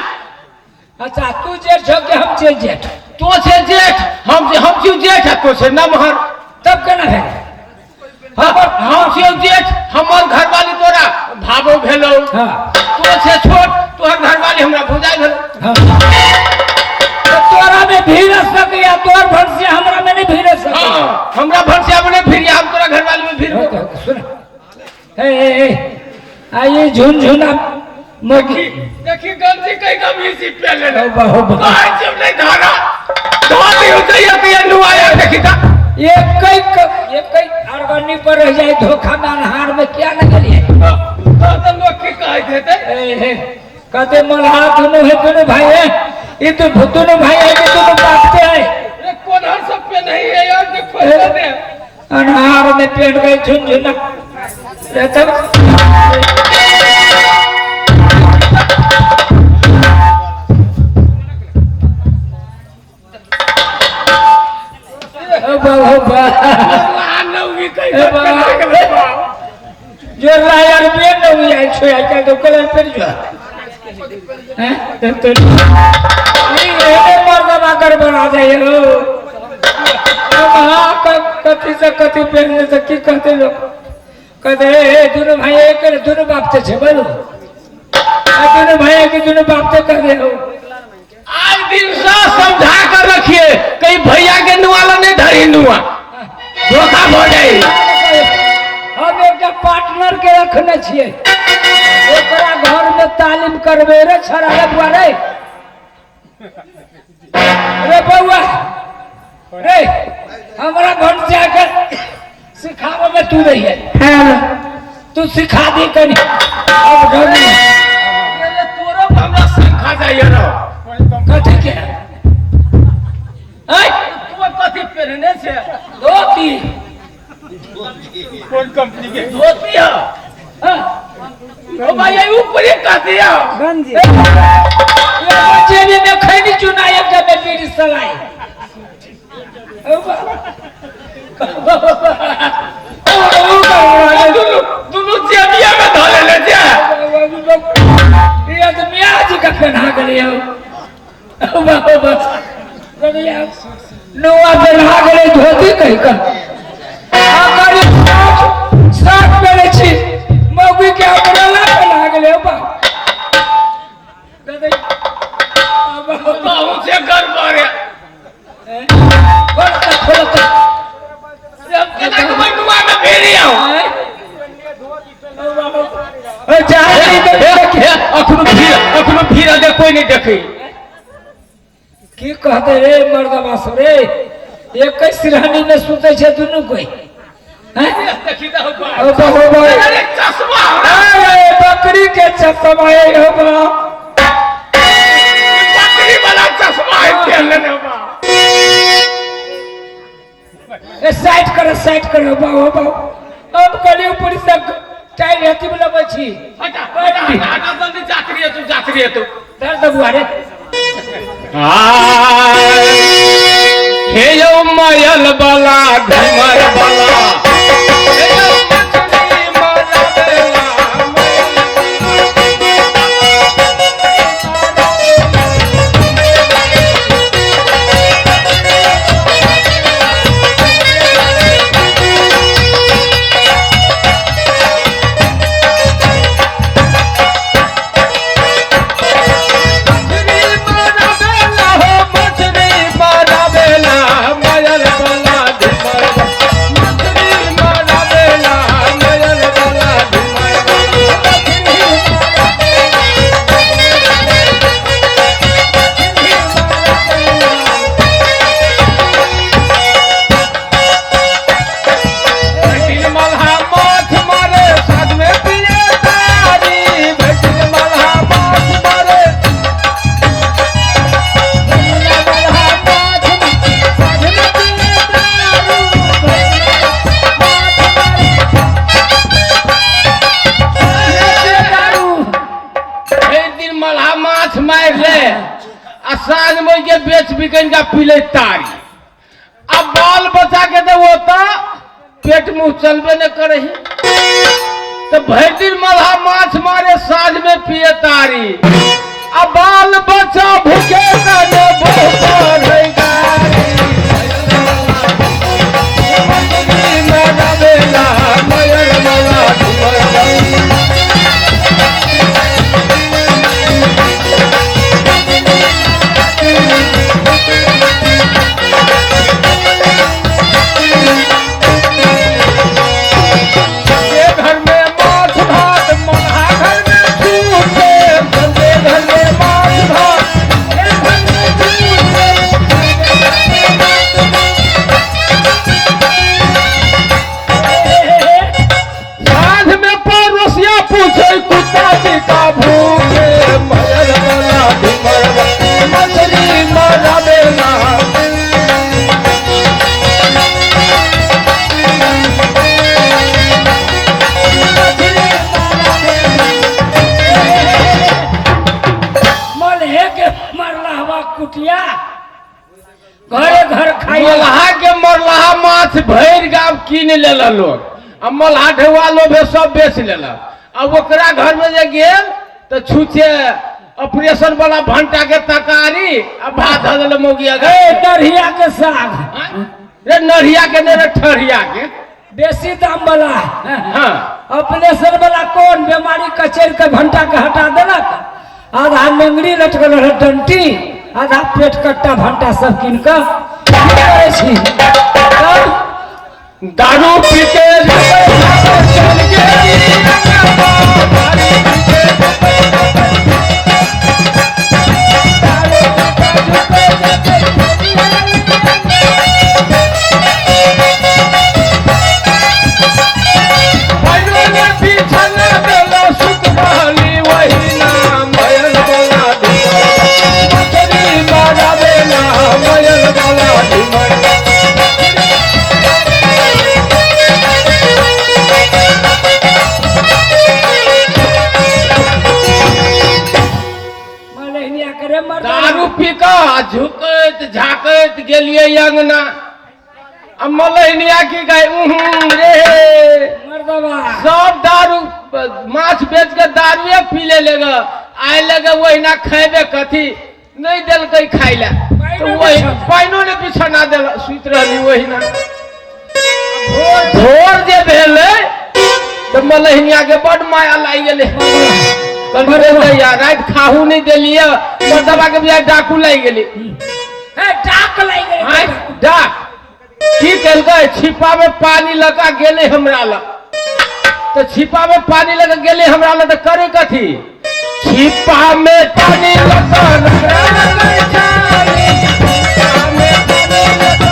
अच्छा तू जेठ छौ कि हम छियै जेठ? तो छै जेठ, हम छियौ जेठ आ तो छै नमहर। तब केना भेल? हम छियौ जेठ, हमर घरवाली तोरा भाबो भेलौ। हाँ। तो छै छोट, तोहर घरवाली हमरा भौजाइ भेलौ। हाँ। तो तोरा में भीड़ सकैया, तोहर भंसिया हमरा में नहीं भीड़ सकैया। हाँ, हमरा भंसिया में नहीं भीड़, हम तोरा घरवाली में भीड़। सुन ए, ए, ए, आइए झुनझुना मुर्गी। देखी गलती कहीं कभी इसी पे ले ले। बाहु, बाहु। कहीं जब नहीं धारा, धारा ही होता है, ये नुआया देखी था। ये कई ये कई अरगनी पर रह जाए धोखा में अनहार में क्या निकलिए। हाँ, तो लोग की कहे देते? ए, ए, कहते मल्हार दोनों है, दोनों भाई है, ये तो दोनों भाई है, ये दोनों बाप के हैं। ये कौन हर सब पे नहीं है यार, देखो ए, दे। अनहार में पेट गए झुनझुना। रहता जो लायर पे नहीं आए छो आए क्या तो कलर पे जो हैं तो नहीं ये मर्दवा कर बना दे हो। अब हाँ कथी से कथी पहनने से की कहते लोग? कहते ए, दोनों भाई एक है, दोनों बाप से छे बोलो। आ दुनू भैया के दुनू बाप तो कर दे हो। आज दिन से समझा कर रखिए, कहीं भैया के नुआ नहीं धरी नुआ धोखा हो जाए। हम एकटा पार्टनर के रखने छियै, ओकरा घर में तालीम करबे रे छड़ा रे बुआ रे, रे बउआ रे, हमरा घर जाकर सिखावे में तू रही है, तू सिखा दी कनी। अब घर में अरे तोरो हमरा शंखा जाइए रो। कथी के हैं? तू कथी पहनने छे? धोती। कौन कंपनी के धोती है? हाँ। ओ भाई ये ऊपर ही कथी है? गंजी। ये जेबी में खैनी चुना एक में बीड़ी सलाई। दुनू जेबिया में धरे ले जे। ये तो मियाँ जी का पहना गए हो। नुआ पहना गए धोती कहीं का। आकर साथ पहने छी मौगी के अम्ब्रेला पहना गए हो बा। बहुत से गड़बड़ है। खोलता खोलता। केना के भाई नुआ में भेड़ी आओ। अखनो भीड़ दे कोई नहीं देखी। की कहते रे मर्दवा सो रे, एक सिरहानी में सुते छे दुनू कोई। हैं? देखी त हो ओ बाबू भाई। अरे चश्मा अरे बकरी के चश्मा है हो बा। बकरी वाला चश्मा है पहन लेने बा। ए साइड करो साइड करो बाबू बाबू। अब कली ऊपर से टाइल हती वाला बची। हटा हटा हटा जल्दी जात रही है तू, जात रही है तू। दर्द बुआ रे। हे यो मायल बाला घुमर बाला, हे यो मछली मारा बेला, मछली मारा बेला हो मछली मारा बेला, मायल बाला घुमर बाला, मछली मारा बेला, मायल बाला घुमर बाला, भटिल मल्हा माछ मारे साथ में पिए तारी, भटिल मल्हा माछ मारे एक दिन मल्हा माछ मार ले आ साँझ में के बेच बिकन का पी ले तारी। अब बाल बचा के दे वो तो पेट मुंह चलबे न करे, तो भर दिन मल्हा माछ मारे साँझ में पिए तारी। अब बाल बच्चा भूखे तने भूख रही गारी, मछली मारा बेला, मयर मारा घुमर बाला। ये घर में माछ भात मल्हा घर में छूटे, सबके घर में माछ भात ये घर में छूटे। साँझ में पड़ोसिया पूछे कुत्ता जी का भूखे, मयर वाला घुमर वाला, मछली मारा बेला। मलहे के मरला हवा कुटिया घरे घर खाई। मल्हा के मरलाहा माछ भरि गाँव कीन लेलक लोग, आ मल्हा ढेवा लोभे सब बेच लेलक। आ ओकरा घर में जे गेल तो छुछे ऑपरेशन वाला भंटा के तरकारी आ भात धऽ देलक मौगिया के। ए नरिया के साग रे नरिया के नहीं रे ठरिया के बेसी दाम वाला। हाँ। ऑपरेशन वाला कोन बीमारी कचर के भंटा के हटा देलक। आधा नेंगरी लटकल रहे डंटी, आधा पेट कट्टा भंटा सब कीन के की करै छी? तब दारू पी के मलहिनिया करे मर्दाना। दारू पी कऽ झुकैत झाकैत गेलियै अंगना आ मलहिनिया की गए उहूं रे मर्दबा सब दारू माछ बेच के दारुए पी ले लेगा आइ लगे ओहिना खेबे कथी नहीं देलकै खाइ लए तऽ वही पानिओ नहि बिछौना देल सुति रहली ओहिना। भोर जे भेलै तऽ मलहिनिया के बड माया लागि गेलै। कहलकै दैया राति खाहू नहि देलियै मर्दबा के बियाह डाकू लागि गेलै। ए डाक लागि गेलै। आँय, डाक की केलकै छिपा में पानी लगा गेलै हमरा लग तऽ छिपा में पानी लगा गेलै हमरा लग तऽ करे कथी छिपा में पानी लगा रगड़ा लगै छानी, छिपा में पानी लगा।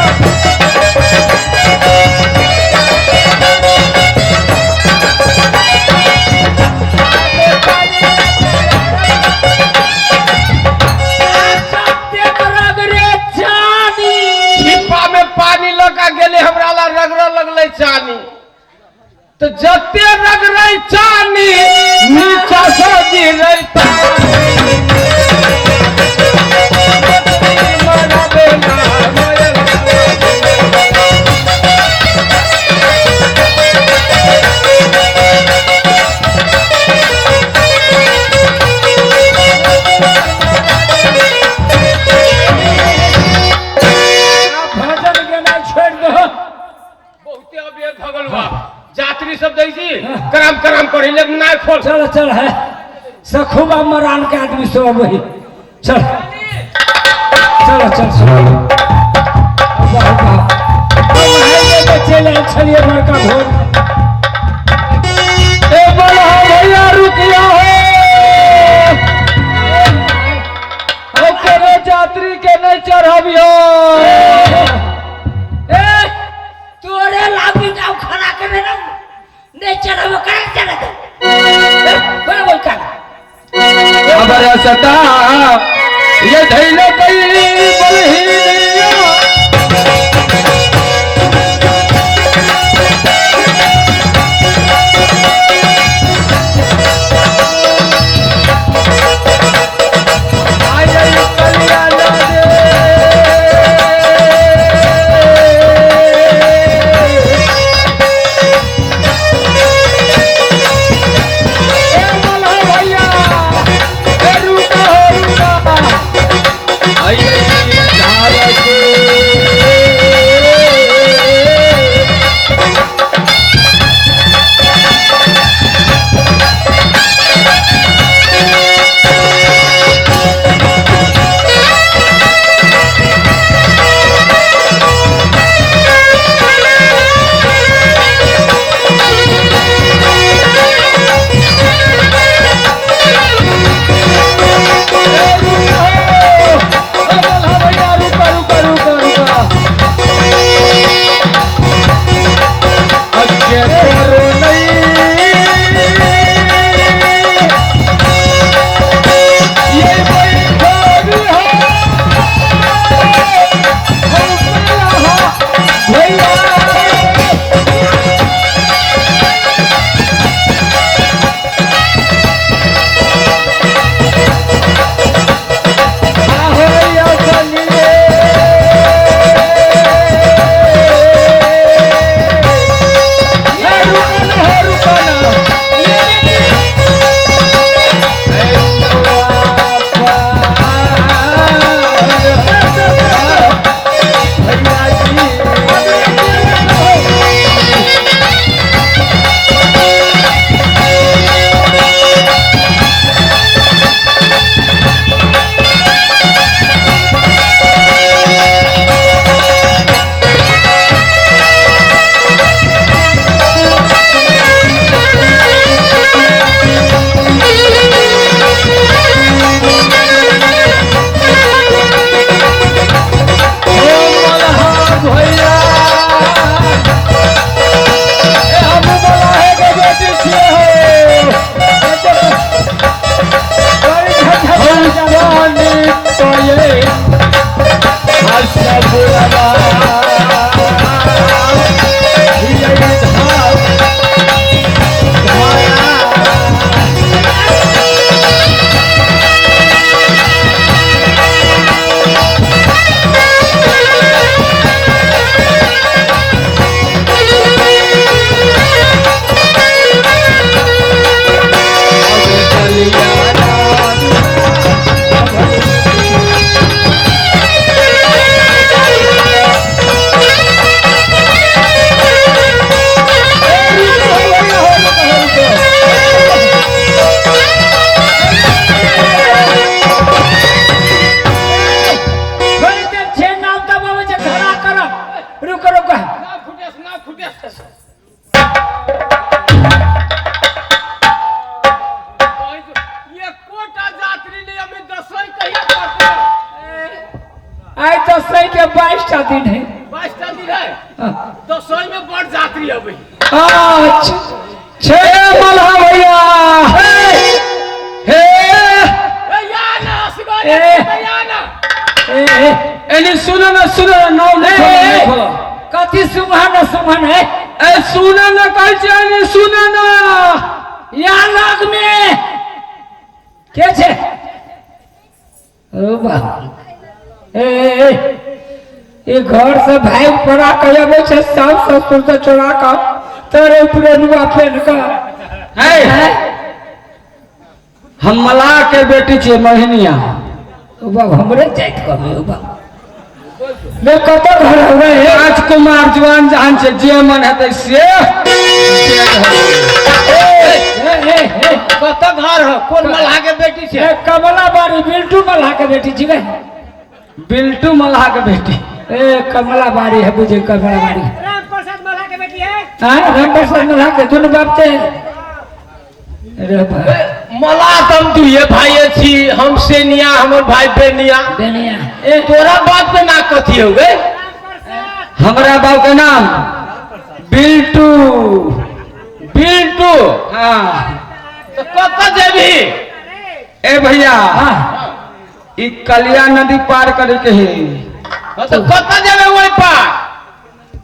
सत्य रगड़े चानी। छिपा में पानी लगा गेलै हमरा लग रगड़ लगलै चानी तऽ जते रगड़ै चानी नीचा से गिरै पानी। आ भजन गेनाइ छोड़ि दहो। बहुते अबेर भऽ गेल बा यात्री सब दै छी कराम कराम करी लेकिन नहि खोल। चल चल है सखुबा मरान के आदमी सब वही चल चल चल चल चल छलिए बड़का भोर। ए बलहा भैया रुकिया हो, ओकरे यात्री के नहीं चढ़ाबियो। ए तोरे लागी जाओ खड़ा करे ना नहीं चढ़ब करे चढ़ दे। बोल बोल कर अबर सता ये धैल कई बलहिनिया। आय कल्याण रे। ए बलहा भैया, ए रुका हो रुका। आई दसई के 22 टा दिन है। 22 टा दिन है। दसई में बड़ जात्री अबै। अच्छा छे मल्हा भैया हे या ना असगरे या ना ए एनी सुन ना सुन नाव नहीं खोलो। कथी सुमहन सुमहन है? ए सुन ना कहै छै एनी सुन ना या लग में के छे? ओ बा ए ए ए घर से भाई पड़ा के अबै छै सास ससुर से चोरा के तोरे पूरे रुआ पेन के है हम मलाह के बेटी छियै मोहिनिया। ओ बाब हमरे जाइत कहबै। ओ बाब ले कत घर होवे? राजकुमार जवान जहान छै जे मन हेतै से। कत घर हो? कोन मलाह के बेटी छै? कमला बाड़ी बिल्टू मलाह के बेटी छियै। बिल्टू मलाह के बेटी। ए कमला बाड़ी है बुझे कमला बाड़ी। राम प्रसाद मलाह के बेटी है। हां राम प्रसाद मलाह के दुनू बाप थे। अरे मलाह त हम दुइये भाई छी, हम सेनिया हमर भाई बेनिया। बेनिया ए तोरा बाप के ना कथी हो गए? हमरा बाप के नाम बिल्टू। बिल्टू? हाँ। तो कत जेबही? ए भैया हाँ ई कलिया नदी पार करे के है। तो कत जेबे ओइ पार?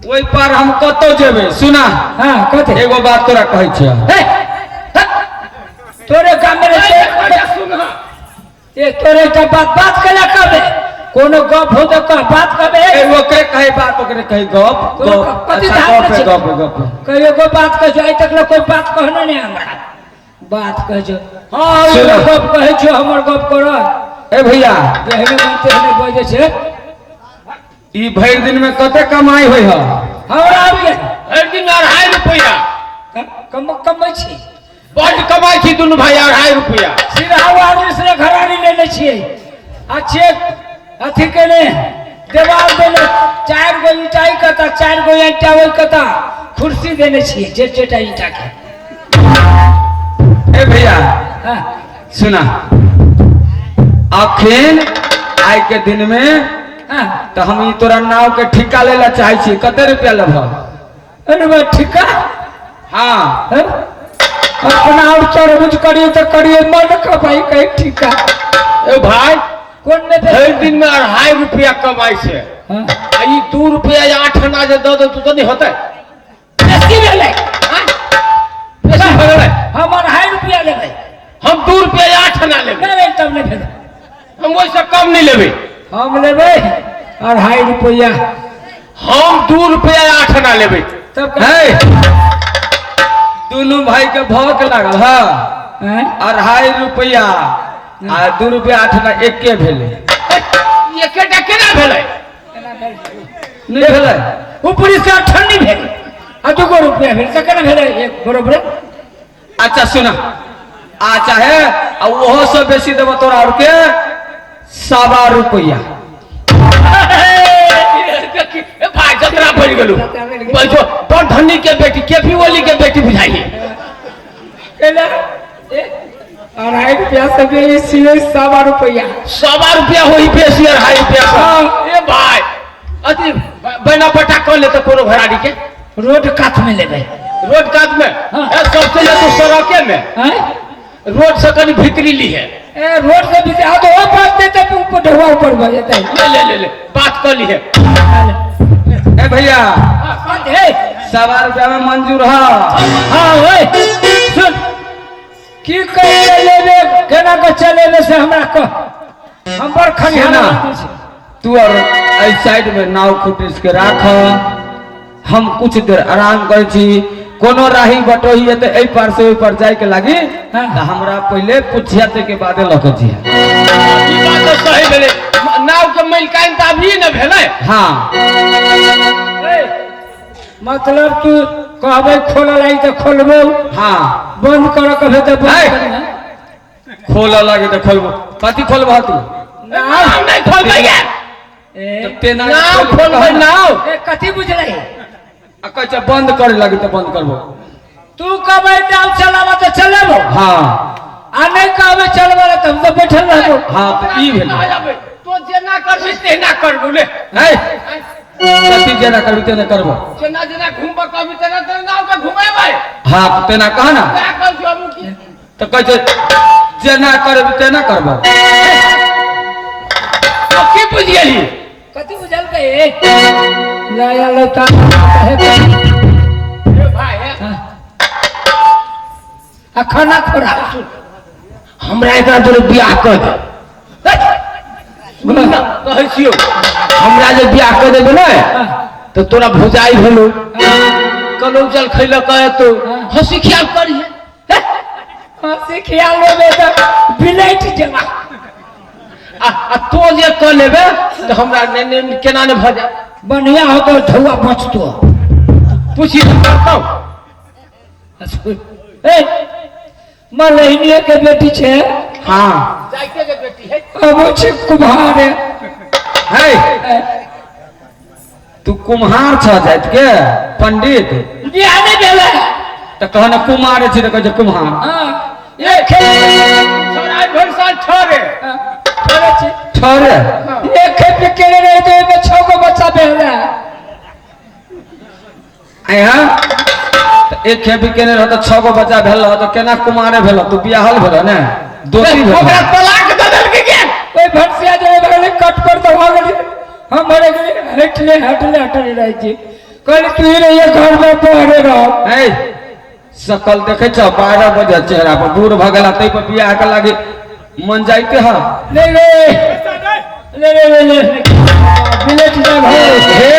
ओइ पार हम कतौ जेबे। सुना हाँ कथी? एगो बात तोरा कहै छियौ। तोरे गाम में ए तोरे का बात बात कला कबे कोनो गप हो त कह बात कबे। ए ओकरे कहे बात ओकरे कहे गप गप। कथी अच्छा गप है गप है गप है। कहियो गो बात कह जो आइ तक कोई बात कहना नहीं हमरा बात कह जो। हां ओ गप कहै छो हमर गप कर। ए भैया जेहने मन तेहने बजै छै। ई भरि दिन में कते कमाई होय ह? हमरा आबि गेल भरि दिन 2.5 रुपैया कम कमै छी। बड कमाई छी दुनू भाई 2.5 रुपैया। सीधा आदमी से घरारी लेने छियै आ चेक अथी केने देवाल देने 4 गो ईटा कता 4 गो ईटा ओइ कता कुर्सी देने छियै जे जेटा ईटा के। ए भैया हां सुना अखन आइ के दिन में हां तो हम ई तोरा नाव के ठिका लेला चाहै छी। कते रुपया लेबह? अरे बा ठिका? हां अपना और चरबुज करिए तो करिए मन का भाई कहीं ठिका। ए भाई कोन में भरि दिन में 2.5 रुपया कमाई छै। हां आ ई 2 रुपया या 8 आना जे the they तू त नहीं होतै। बेसी भेलै। हां बेसी भेलै। हम 2.5 रुपया लेबै। हम 2 रुपया या 8 आना लेबै। नहीं तब नहीं भेलै। हम ओइसे कम नहीं लेबै। हम लेबै 2.5 रुपया। हम 2 रुपया या 8 आना लेबै। तब है दोनों भाई के भौक लागल। हाँ 2.5 रुपया आ 2 रुपया 8 आना एके भेलै। एकेटा केना भेलै? नहीं भेलै। ऊपरी से अठन्नी भेल आ 2 गो रुपया भेल त केना भेलै एक बरोबर? अच्छा सुना आ चाहे आ ओहो से बेसी देबो तोरा और के 1.25 रुपया। ए भाई जतरा पड़ गेलू बैठो। बड़ धनी के बेटी केफी वाली के बेटी बुझाइए। केला 2.5 रुपया से बेसी 1.25 रुपया। 1.25 रुपया होई बेसी 2.5 रुपया से। ए भाई अथी बैना पटा क ले त कोनो घराड़ी के रोड कात में लेबै। रोड कात में? हाँ। ए सबसे ले तो सड़के में। हैं रोड से कनी भीतरी ली है। ए रोड से भीतरी आ तो ओ बात दे त ऊपर ढोवा ऊपर भ जेतै। ले ले ले ले बात क ली है। ए भैया ए 1.25 रुपया में मंजूर है। हां ओए सुन की कहे लेबे केना के चलेबे से हमरा कह। हम बड़ खनिहार आदमी छी। तू और एहि साइड में नाव खुटिस के राख, हम कुछ देर आराम करै छी। कोनो राही बटोही है तो एहि पार से ओहि पार जाय के लागी हाँ। तो हमरा पहले पूछिया ते के बादे लऽ के जिया। ई बात तो सही भेलै। नाव के मालिकाइन त अभी न भेलै। हाँ मतलब तू कहबै खोलऽ लागि तऽ खोलबो। हाँ बंद करऽ कहबै तऽ बंद करी। खोलऽ लागि तऽ खोलबो। कथी खोलबह तू? नाव नहीं खोलबै गे। नाव खोलबै नाव। ए कथी बुझलै? आ कहै छै बंद करे लागि तऽ बंद करबो। तू कहबै नाव चलाबऽ तऽ चलेबो। हाँ आ नहीं कहबै चलबऽ तऽ हम तऽ बैठल रहबो। हाँ तऽ ई भेलै। तो जेना करबी तेना करबू ले। है कथी जेना करबी तेना करबो? जेना जेना घूमब कहबी तेना तेना नाव के घुमेबै। हाँ तेना कह ना। क्या कहै छियौ हमहूँ की? तो कहै छै जेना करबी तेना करबो। तो की बुझि गेली? कथी बुझल के? नया लौता है ए भाई हे। आ खाना खोरा हमरा एकरा जोरे बियाह कर दे। कहै छियौ हमरा जे बियाह कर देबै ने तो तोरा भौजाई भेलो कलौजल खैलक एतो हंसी ख्याल करिहे। हंसी ख्याल लेबे तऽ बिलैट जेबा। आ तो जे कऽ लेबे तऽ हमरा ने केना ने भऽ जाय। बढ़िया होतो ठौआ बचतो। पूछी करतौ। ए मलहिनिये के बेटी छे। हाँ जाइते के बेटी है। अब छै कुम्हार है। है तू कुम्हार छ जाइत के पंडित बियाह नहि भेलै तऽ कह ने कुमार छी तऽ कहै छै कुम्हार। हाँ एक छोरा भरि साल छरे छरे छी छरे एक खेत में केने रहे तो ओहिमे 6 गो बच्चा भेलै। आइ हाँ तऽ एक खेत केने रह तऽ 6 गो बच्चा भेल रह तऽ केना कुमारे भेल? तू बियाहल भेल ने दोषी भेल। ओकरा तलाक दऽ देलकै के? ओहि भनसिया जे भऽ कट पर तऽ भऽ गेलै। हम मरे गेलियै हटले हटले हटले रहै छी। कहली तू ही रहिए घर में पढ़े रह। है सकल देखे छ 12 बजे चेहरा पर बूढ़ भऽ गेला तै पर बियाह के लागे मन जाइते ह। ले ले ले ले ले ले बिलेट जा भाई। हे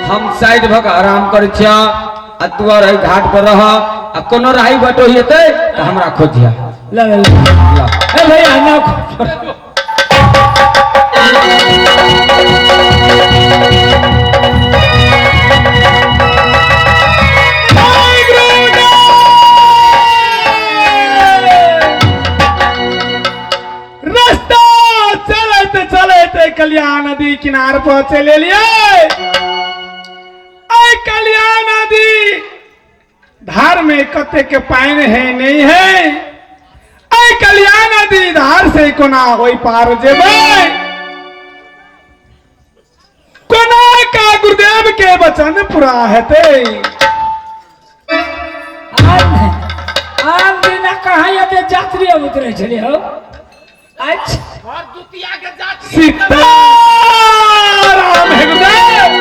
हम साइड भऽ के आराम करै छियै आ तू आर एहि घाट पर रह आ कोनो राही बटोही हेतै तऽ हमरा खोजिया। ले ले ले ए भैया ना रास्ता चलते चलते कल्याण नदी किनार पर चले लिए। ऐ कल्याण नदी धार में कते के पानी है नहीं है। ऐ कल्याण नदी धार से कोना ओई पार जेबै? कोना का गुरुदेव के वचन पूरा हेतै? आन दिना कहाँ एते यात्री अबैत रहै छलै हौ। अच्छा सीताराम हे गुरुदेव,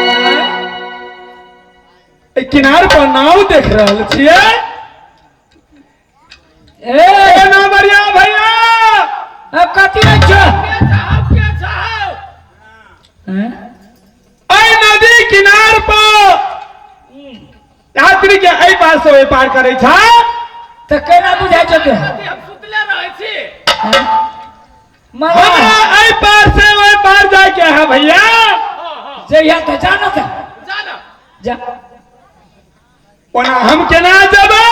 एहि किनार पर नाव देख रहल छियै। ए ना बढ़िया भैया कथी रहै छौ? एहि नदी किनार पर यात्री के एहि पार से ओहि पार करै छ तऽ केना बुझाइ छौ तोरा? हम सुतले रहै छी। हमरा एहि पार से ओहि पार जाय के है भैया। जइहा तऽ जा न तऽ जा। ओना हम केना जेबै?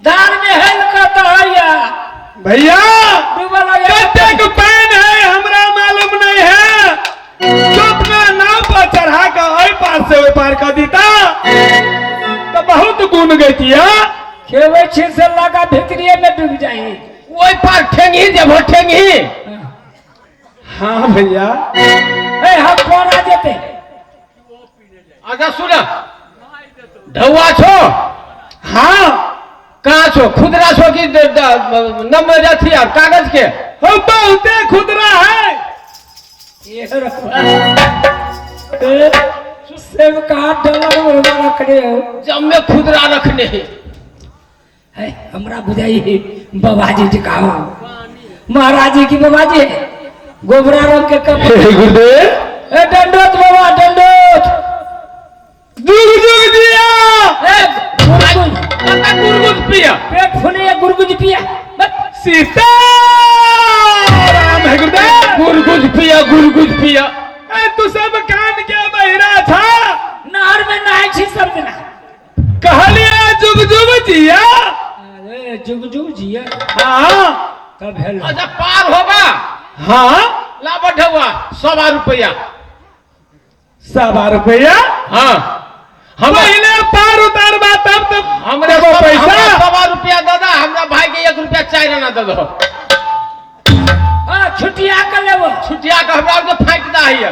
धार में हेल कऽ तऽ हैया भैया डूबल कतेक पानि है हमरा मालूम नहीं है। तो अपना नाव पर चढ़ा के एहि पार से ओहि पार कऽ दीता तऽ बहुत गुण गैतिया। खेबै छी से लगा भितरिये में डूब जाही। ओहि पार ठेंगही जेबो ठेंगही। हाँ भैया। ए हम कोना जेतै? अच्छा सुन ढौआ छो? हाँ। कहाँ छो? खुदरा छो कि नंबर अथी आर कागज के? हो बहुते खुदरा है। सेब का डॉलर उड़वा रखने हो। जब में खुदरा रखने है। है हमरा बुझाई है बाबाजी जी का हो। महाराज जी की बाबाजी है गोबरा रंग के कपड़े। हे गुरुदेव। ए दंडोत बाबा दंडोत। जुग जुग जिया। ए गुरगुज गुरगुज पिया। पेट फूले गुरगुज पिया। सीताराम हे गुरुदेव। गुरगुज पिया गुरगुज पिया। ए तू सब कान के बहिरा था। नहर में नहाय छी सब दिना। कहलिए जुग जुग जिया। अरे जुग जुग जिया। हाँ। तब हेलो। अच्छा पार होगा। हाँ। ला बढ़ुआ 125 रुपया। 125 रुपया? हाँ। हम पहले पार उतारबा तब तो हमरा देबो पैसा। 125 रुपया दादा, हमरा भाई के 1 रुपया 4 आना दे दो। हाँ छुटिया के लेबो। छुटिया के हमरा के फांक दा है।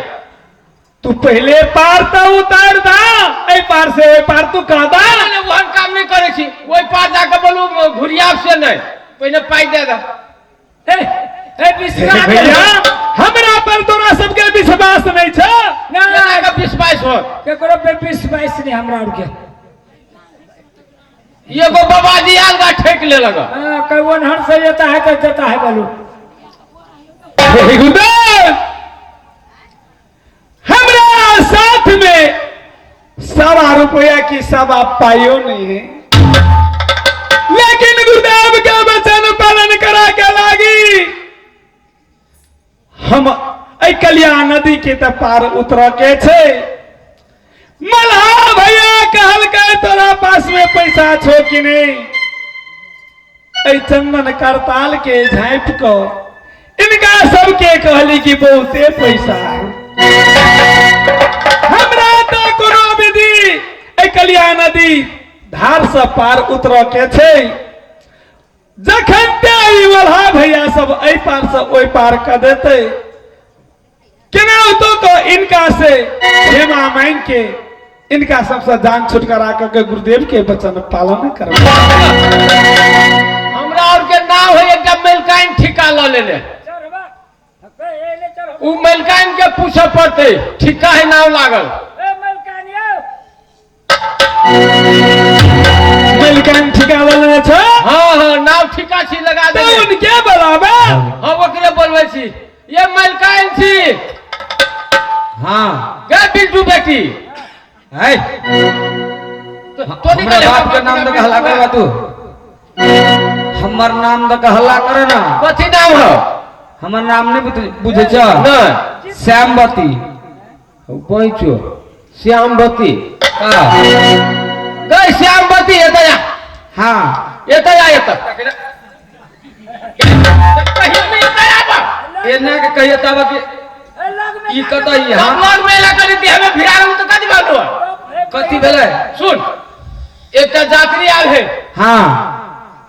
तू पहले पार तो उतार दा, एहि पार से ओहि पार तू कादा। नहीं ओहन काम नहीं करे छी, ओहि पार जाके बोलू घुरियाब से नहीं, पहले पाई दे दा। ए ए विश्वास भैया हमरा पर तोरा सबके विश्वास नहीं छ। ना केना के विश्वास हो? केकरो पे विश्वास नहीं हमरा और के। एगो बाबाजी आयल गा ठेक लेलक। हां कौन हर से जेता है तो जेता है बोलू। हे गुरुदेव हमरा साथ में 1.25 रुपया की सवा पाइयो नहीं है, लेकिन गुरुदेव के वचन पालन करा के लागी हम एहि कलिया नदी के त पार उतर के छे। मल्हा भैया कहलकै तोरा पास में पैसा छो कि नहीं, एहि चंदन करताल के झाँपि क इनका सबके कहली कि बहुते पैसा है। हमरा तो कोनो विधि एहि कलिया नदी धार से पार उतर के छे। जखन ते ई मल्हा भैया सब एहि पार से ओहि पार क देते केना तो इनका से क्षमा मांग के इनका सबसे जान छुटकारा करके गुरुदेव के वचन पालन करब। हमरा और के नाव है एकटा मेलकाइन ठिका ल लेने, उ मेलकाइन के पूछे पड़ते ठिका है नाव लागल। मेलकाइन ठिका लेने छ? हाँ हाँ नाव ठिका छी लगा तो देने। उनके बोलाबे। हाँ ओकरे बोलबै छी, ये मेलकाइन छी। हाँ गे बिल्टू बेटी है तो हमरा बाप के नाम दके हल्ला करबा तू, हमर नाम दके हल्ला करे ना। कथी नाम हो? हमर नाम नहीं बुझे छ? नहीं। श्यामवती। पैचो श्यामवती। का गई श्यामवती एतय आ। हाँ एतय आ एतय। एना के कहिए तब कि ई कतऽ ई हम हम लग मेला करी दी हमें भिड़ा रहू तो कथी भेलो? कथी भेलै? सुन एकटा यात्री आयल है। हाँ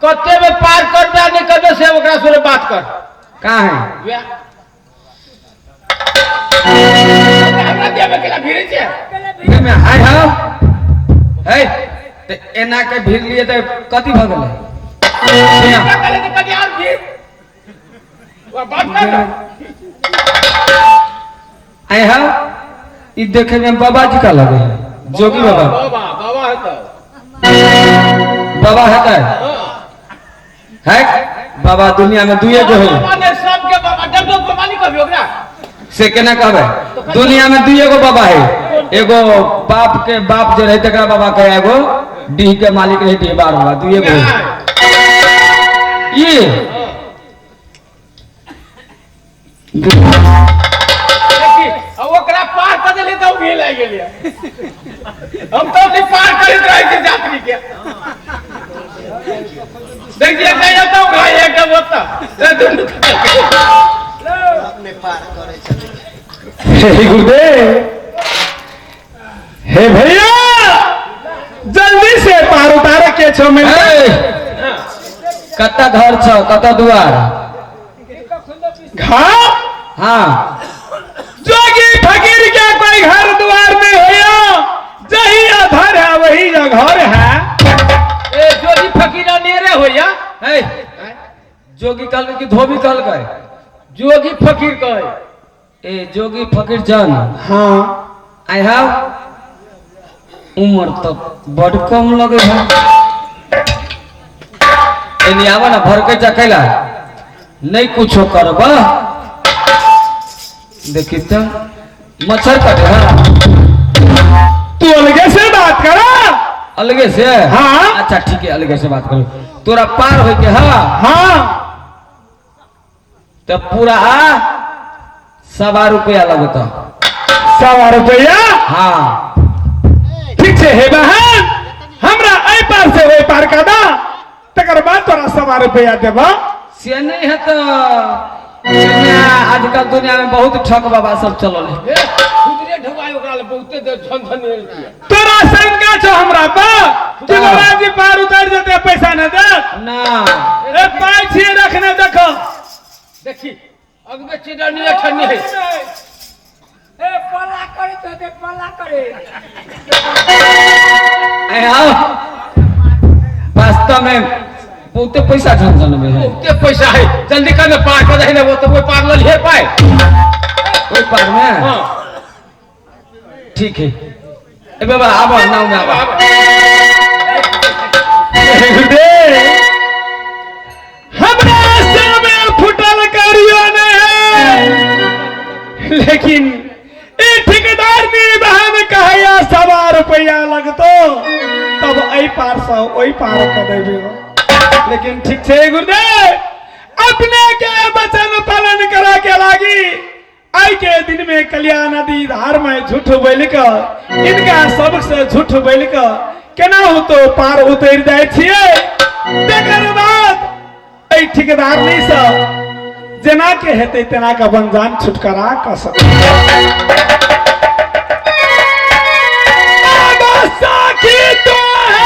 कते में पार करबे आ नहीं करबे से ओकरा से बात कर। का है? हमरा देबे केला भिड़ै छै। में हाय हां है ते एना के भीड़ लिए ते कथी भ गेलै? सुना कहले त कथी आर भीड़ वो बात कर ना। आय हां ई देखे में बाबा जी का लगे है, जोगी बाबा। बाबा बाबा है तो बाबा है का है बाबा दुनिया में दुए गो है। बाबा ने सबके बाबा डरपोक बाबा नहीं कहबी ओकरा से केना कहबे? दुनिया में दुए गो बाबा है, एगो बाप के बाप जे रहे तकरा बाबा कहे, एगो डीह के मालिक रहे डीहबार बाबा, दुए गो है। ये देखी ओकरा पार कर देली त उ लागि गेलियै। हम तो नहीं पार करैत रहै छी यात्री के। देखिए कहियो तो भाई एक बोता हे गुरुदेव हे भैया जल्दी से पार उतार के छो मिल। कत्ता घर छ कत्ता दुआर? घर? हाँ जोगी फकीर के कोई घर द्वार नहीं होया, जही आधार है वही घर है। ए जोगी फकीर अनेरे होया। है जोगी कहल कि धोबी कहल गए? जोगी फकीर कहे। ए जोगी फकीर जन। हाँ I have उम्र तो बड़ कम लगे है। एनी आवा ना भर के चकेला नहीं कुछो करबा। देखी तो मच्छर कटे। हाँ तू अलगे से बात करा। अलगे से? हाँ। अच्छा ठीक है अलगे से बात करो। तोरा पार हो के? हाँ हाँ तो पूरा 1.25 रुपया लगता। 1.25 रुपया? हाँ ठीक है हे बहन हमरा एहि पार से ओहि पार का दा, तकर बाद तोरा 1.25 रुपया देबा। से नहीं है तो आजकल दुनिया में बहुत ठक बाबा सब चलल है। खुदरे ढुआई ओकरा ले बहुते झन झन तोरा शंका छो हमरा पर कि बाबा जी पार उतार जेते पैसा न दे ना। ए पाई छिए रखने देखो। देखी अगबे चिडनी अठनी है। ए पल्ला करे तो दे पल्ला करे। आए आओ, वास्तव में बहुते पैसा झनझन में है। बहुते पैसा है, जल्दी कर ना पार कर दे, वो तो वो पार लल हे पाए ओई पार में। हां ठीक है। ए बाबा आबो, नाव में आबो। हमरा सिर में फुटल करियो ने, लेकिन ई ठेकेदार नी बहन कहया 1.25 रुपया लगतो तब एहि पार से ओहि पार कर देबे। लेकिन ठीक छै गुरुदेव, अपने के वचन पालन करा के लागी आई के दिन में कलिया नदी धार में झूठ बोल के इनका सबसे झूठ बोल के केना हो तो पार उतर जाए छियै। तकर बाद एहि ठेकेदार नहीं सब जेना के हेतै तेना के अपन जान छुटकारा क सकै। साखी तो है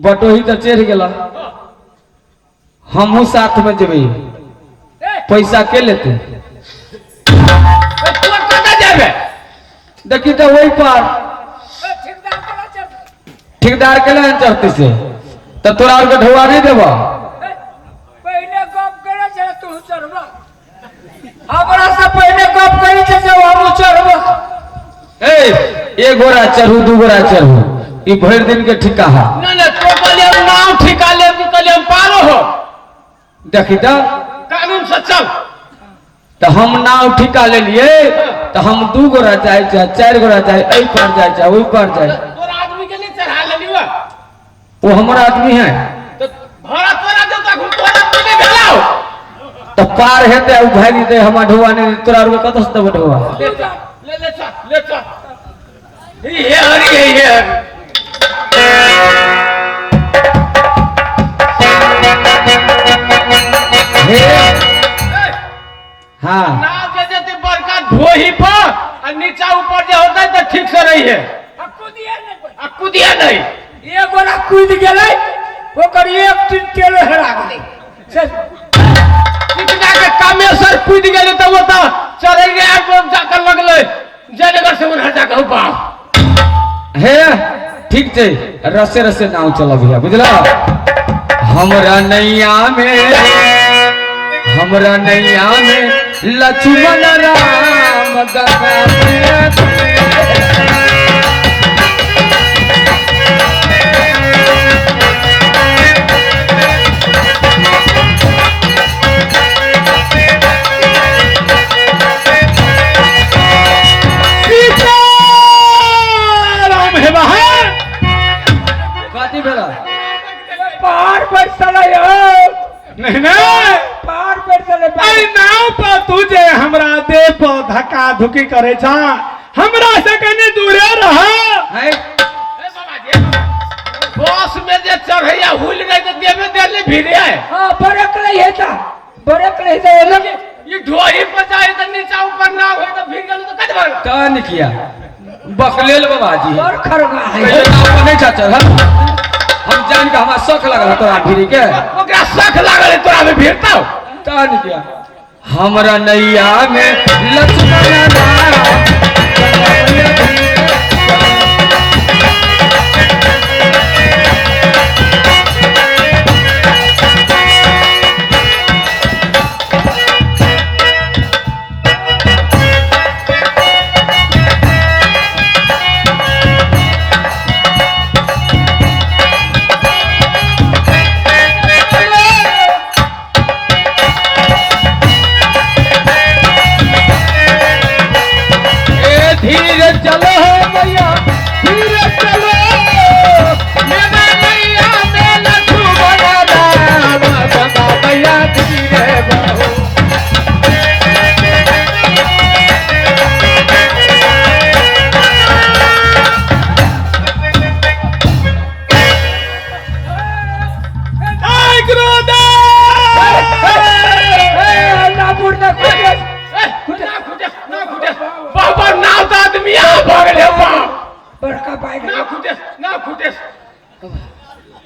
बटोही तो चढ़ गेला, हमहू साथ में जेबै, पैसा के लेते? देखी तो वही पर ठेकेदार के लाइन चढ़ते से तो तोरा और के ढोआ नहीं देबो। पहले गप करे छे तू चढ़बा, हमरा से पहले गप करे छे से हम चढ़बा। ए एक गोरा चढ़ू दू गोरा चढ़ू, ई भर दिन के ठिका है। ना ना तो कहलिए हम नाव ठिका लेब कि कहलिए हम पारो हो। देखी तो कानून से चल। तो हम नाव ठिका ले लिए तो हम 2 गोरा जाए चाहे 4 गोरा जाए, एहि पर जाए चाहे ओहि पर जाए। तोरा आदमी के लिए चढ़ा लेली हुआ। वो हमारा आदमी है। तो भाड़ा तोरा देता, तोरा आदमी नहीं भेलाओ। तो पार हेतै उ भागि जेतै, हमरा ढोआ नहि, तोरा आर के कतऽ से देबो ढोआ? ले चल, ले ले चल, ले चल। ई हे हरी, हे हे हरी। हे। हाँ। नाव जे जेतै बड़का ढोही पर आ नीचा ऊपर जे होतै तऽ ठीक से रही है। आ कुदिया नहीं। एक गोरा कूद गेलै, ओकर एक टीन तेल हेरा गेलै। कितना के कामेश्वर कूद गेलै तऽ ओ तऽ चढ़ै रे आब जाकर लगलै जयनगर से उन्हर जाकर बाप। हे ठीक छै, रसे रसे नाव चलबिया बुझला। हमरा नैया में, हमरा नैया में लक्ष्मण राम गंगा मैया। सीताराम हे बहन। कथी भेला? पहाड़ पर चलै हो। नहीं नहीं, पहाड़ पर चलै। अरे नाव पर तू जे हमरा देह पर धक्का धुकी करे छा, हमरा से कनी दूरे रह। है बस में जे चढ़ैया हुल गई तो देह में देह ले भिड़े है। हां, बरक नहीं है ता, बरक नहीं है ता। ये ढोही पर जाए तो नीचा ऊपर नाव है तो भीड़ गेल तो कत भर तन किया बकलेल बाबा जी और खरगा है। कहियो नाव पर नहीं छा चढ़ल, हम जान के हमरा शौक लागल तोरा भीड़ के। ओकरा शौक लागल तोरा में भीड़ता तन किया हमरा नैया में लक्ष्मण राम। धीरे चलो मैया, धीरे चलो मेरा मैया में लक्ष्मण राम गंगा मैया धीरे बहो। बड़का बाइक ना खुटेस, ना खुटेस।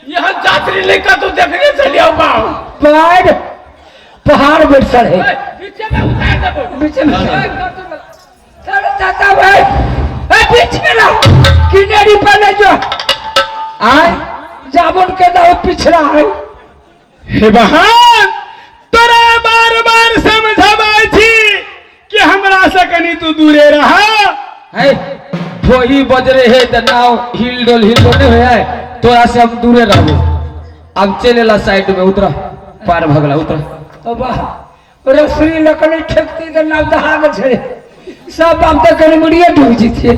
यहाँ जात्री लेकर तू देखने चलियो बाप। पहाड़ पहाड़ बैठल है। बीच में उतार देबो। बीच में चल चाचा भाई, ए बीच में ना किनारी पर ले जो आए जामुन के दाव पिछड़ा है। हे बहन, तोरा बार बार समझाबै छी कि हमरा से कनी तू दूरे रह। है ढोही बज रहे है तो नाव हिल डोल नहीं है, तोरा से हम दूरे रहबो। अब चले ला साइड में उतरा, पार भगला उतरा। ओ वाह, रसरी लकड़ी ठेकती तो नाव दहा गेल छे, सब हम तो कनी मुड़िए डूब जीते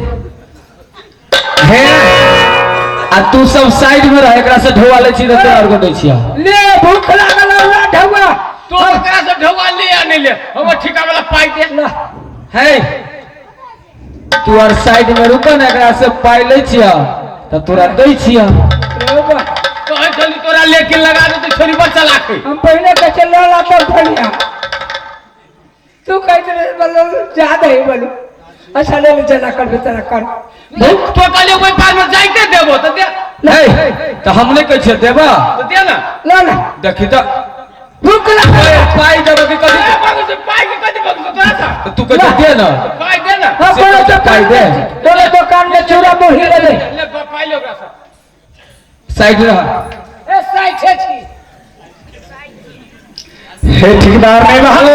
हे। आ तू सब साइड में रह, एकरा से ढोआ ले छी त तोरा आर को दै छिया। ले भूख लागल हमरा ढौआ, तो एकरा से ढौआ ले आ नहीं ले, हमर ठिका वाला पाई दे। है तू और साइड में रुक ना, एकरा से पाई ले छिया त तोरा दै छिया। कहे चली तोरा लेके लगा दे तो छोरी पर चला के। हम पहले के चल ला तो बढ़िया, तू कह दे बोलो ज्यादा ही बोलो। अच्छा ले चला कर बेचारा कर भूख तो कहलियो कोई पार में जाइते देबो तो दे। नहीं तो हमने कह छे देबा तो दे ना। ला ना देखी तो भूख लागल पाई देबो कि कथी बाबू पाई के कथी बाबू तोरा सा तू कह दे ना पाई दे ना। हां कोनो दुकान दे, कोनो दुकान में चूरा मुरही ले ले। ले पाई ले ओकरा सा साइड रह। ए साइड छे छी हे ठेकेदार नहीं बहाल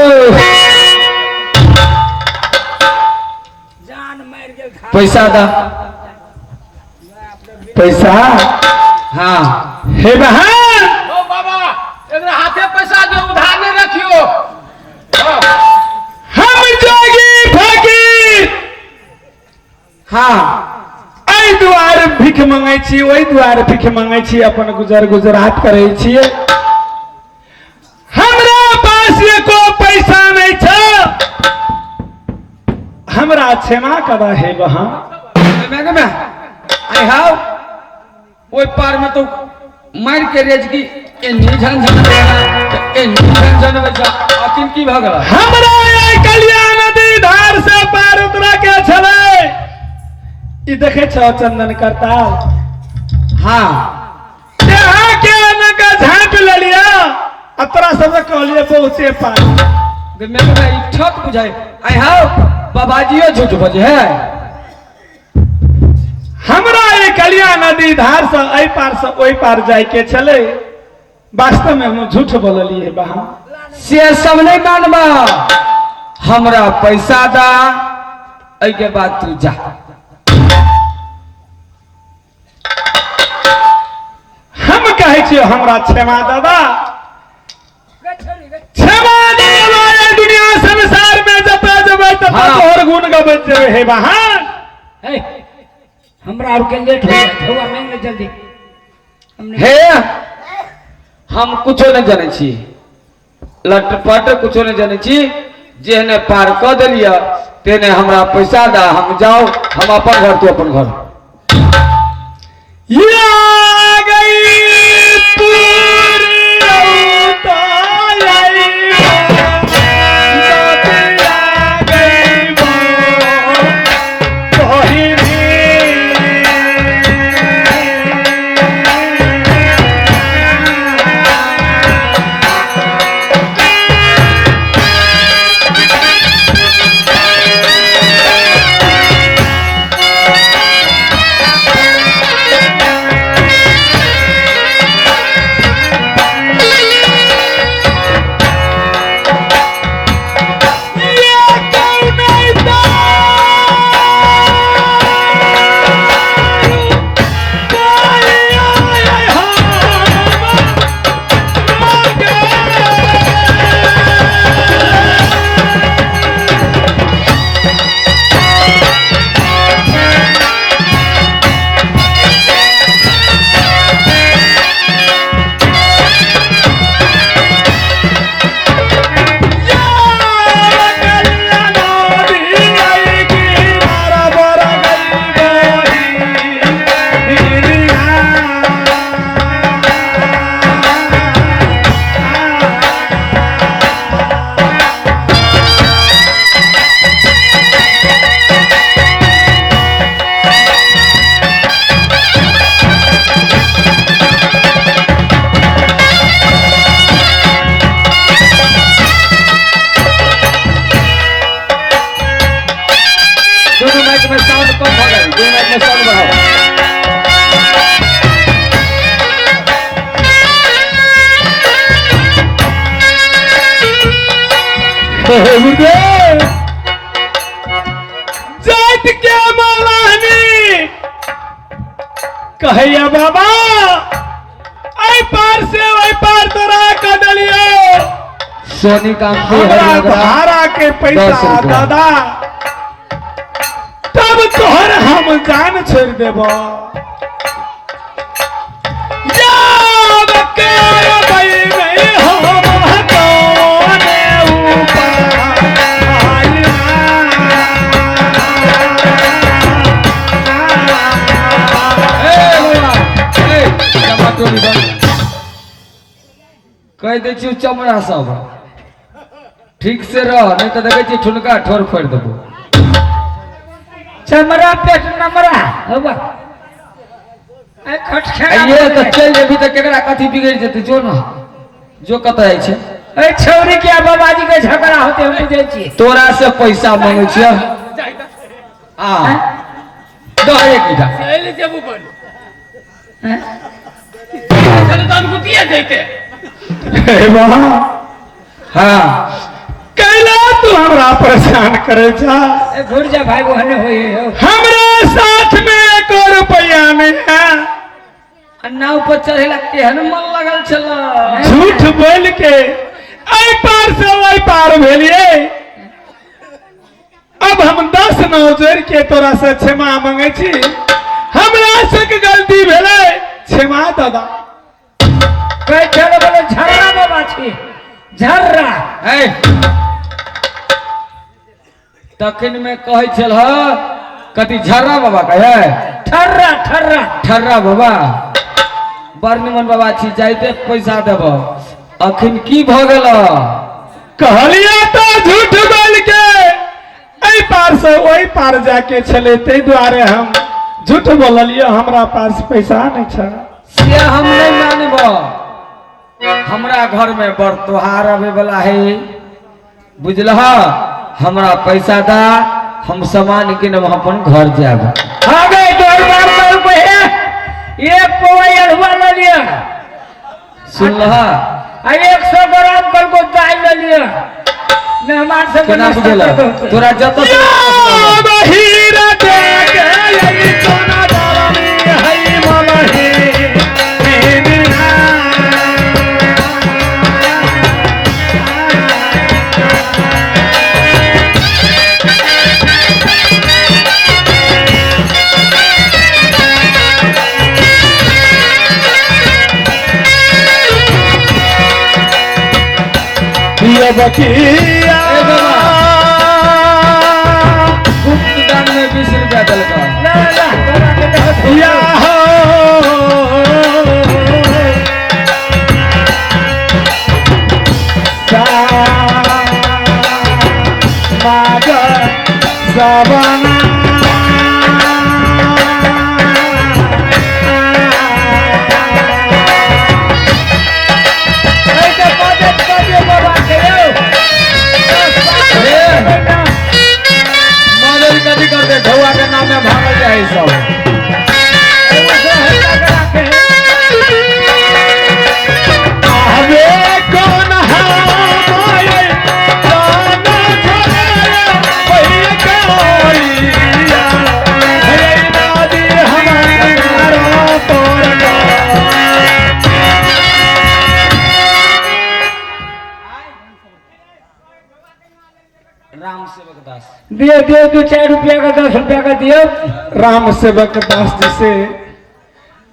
जान मर गेल पैसा दा पैसा। हाँ हे बहन ओ बाबा एकरा हाथे पैसा दे उधार। हाँ। एहि दुआर भीख मंगै छी, ओहि दुआर भीख मंगै छी, अपन गुजर गुजरात करै छियै। हमरा पास एको पैसा नहीं छ, हमरा क्षमा करा हे बहा। आई हाउ ओहि पार में तो मार के रेजगी एनी झनझन एनी झनझन होइ छै, अखन की भऽ गेल? हमरा एहि कलिया नदी धार से पार उतरा के छलै। ई देखे छौ चंदन करताल? हाँ। यहाँ के अनका झाँप लेलिया आ तोरा सबसे कहलिए बहुते पानी। मेरे भाई ठक बुझाइ। आई हाउ बाबाजियो झूठ बजे है। हमरा ये कलिया नदी धार से एहि पार से ओहि पार जाय के छलै। वास्तव में हम झूठ बोललिए बहा। से सब नहीं मानबा, हमरा पैसा दा, एहि के बाद तू जा। हम कहै छियै हमरा क्षमा दादा, क्षमा देवा। ये दुनिया संसार में जतऽ जेबै ततऽ हाँ। तोहर गुण गबैत जेबै हे बहा। ए, हमरा और के लेट हो गया, धोआ मांग ले जल्दी। हमने हे हम कुछो नहीं जानै छी, लटपट कुछो नहीं जानै छी। जेहने पार कऽ देलियै तेने हमरा पैसा दा, हम जाओ, हम अपन घर तू अपन घर। या गई पूरी औताई, दातिया गई बहिनी। ये कौन दोनों माइक में साउंड कम भऽ गेल, दोनों माइक में साउंड बढ़ाओ। गुरुदेव जात के मौलानी कहैया बाबा एहि पार से ओहि पार तोरा कऽ देलियौ, सोनी काम हमरा भाड़ा के पैसा 10 रुपया। दादा, तब तोहर हम जान छोड़ देब। याद करबै नहि हम कौने उपाय। कहि दै छियौ चमड़ा सब ठीक से रह, नहीं तऽ देखै छियै ठुनका ठोर फोड़ि देबो। चमड़ा पेट नमरा हवा ए खटखेड़ा। ये तऽ चलि जेबही तऽ केकरा कथी बिगड़ि जेतै? जो न जो, कतऽ जाइ छै? ए छौरी के बाबाजी के झगड़ा होते हम बुझै छियै। तोरा से पैसा मंगै छियै आ दह एक ईटा। चलि जेबू बन चल तहन कुतिया जैते। हे बाबा। हाँ। कैला तू हमरा परेशान करे छा? ए घुर जा भाई, ओहने होई हो। हमरा साथ में एको रुपया नहीं है। आ नाव पर चढ़ेला केहन मन लगल छल। झूठ बोल के एहि पार से ओहि पार भेलिए। अब हम 10 नाव जोड़ के तोरा से क्षमा मांगे छी, हमरा से के गलती भेलै, क्षमा दादा। कहै छल बोले झर्रा बाबा छी झर्रा। ए तखन में कहै छल ह कथी झर्रा बाबा कहे? ठर्रा ठर्रा ठर्रा बाबा। बड़ निमन बाबा छी, जाइते पैसा देब। अखन की भ गेल? कहलिए तो झूठ बोल के एहि पार से ओहि पार जाके छलै, ताहि दुआरे हम झूठ बोललिए, हमरा पास पैसा नहीं छल। से हम नहीं मानब। हमरा घर में बड़ त्योहार आवे वाला है, बुझलह? हमरा पैसा दा, हम सामान किनब, हम अपन घर जाब। हाँ गए तोहर बाप कहलको हे एक पौआ अरहुआ लऽ लिअ। सुनलह? आ 100 ग्राम कहलको दालि लऽ लिअ। मेहमान सब केना बुझल तोरा? जत बकिया गुप्त दान में 20 रुपया देलक। ना ना तोरा के दहत। या हो सा माग सबना ऐसे मदद कर दियो बाबा के यौ। मदद कथी करते? ढौआ के नाम में भागल जाए सब। आवे कौन हमारे जान छोड़े पहिया कोइया हे नादी हमारा तोर का। राम सेवक दास दियो दियो 2-4 रुपया का 10 रुपया का दियो। राम सेवक दास जी से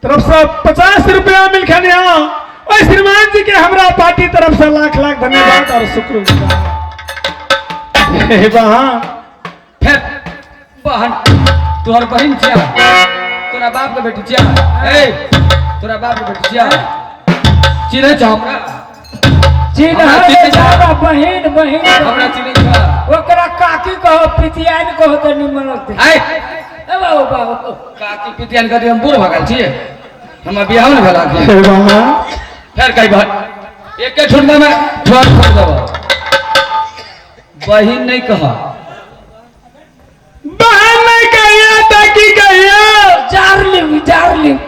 तरफ से 50 रुपया मिल खनिया और श्रीमान जी के हमरा पार्टी तरफ से लाख लाख धन्यवाद और शुक्र। हे बहन फिर बहन तोहर बहन छिया, तोरा बाप के बेटी छिया। ए तोरा बाप के बेटी छिया, चिन्है छ हमरा? चिन्ह हमरा चिन्है छ। बाबा बहिन बहिन हमरा चिन्है छ। ओकरा काकी कहो पितियान कहो तो निमन लगते। ए ए बाबू बाबू काकी पितियान कथी? हम बूढ़ भऽ गेल छियै? हमरा बियाह ने भेला हे बहन फिर कही बहन एके ठुनका में ठोर फोड़ देब। बहिन नहीं कह। बहन नहीं कहिया ताकि कहिया जार्लिंग जार्लिंग।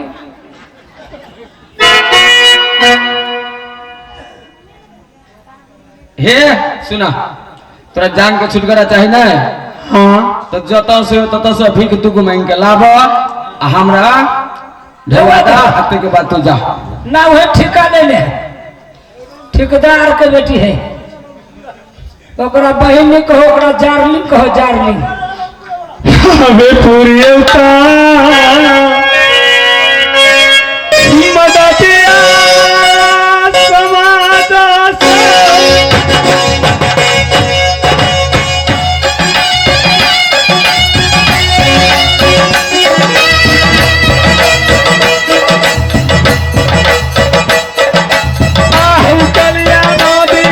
हे सुना, तोरा जान के छुटकारा चाही ना? हाँ। तो जतऽ से ततऽ से भीख दुगो मांग के लाब आ हमरा ढेवा दा, आ के बाद तू जा। ना वह ठेका ले ले, ठेकेदार के बेटी है। ओकरा बहिन नहीं कहो, ओकरा जार्लिंग कहो जार्लिंग। हमें पूरी मदतिया समाज से आहु कलिया नदी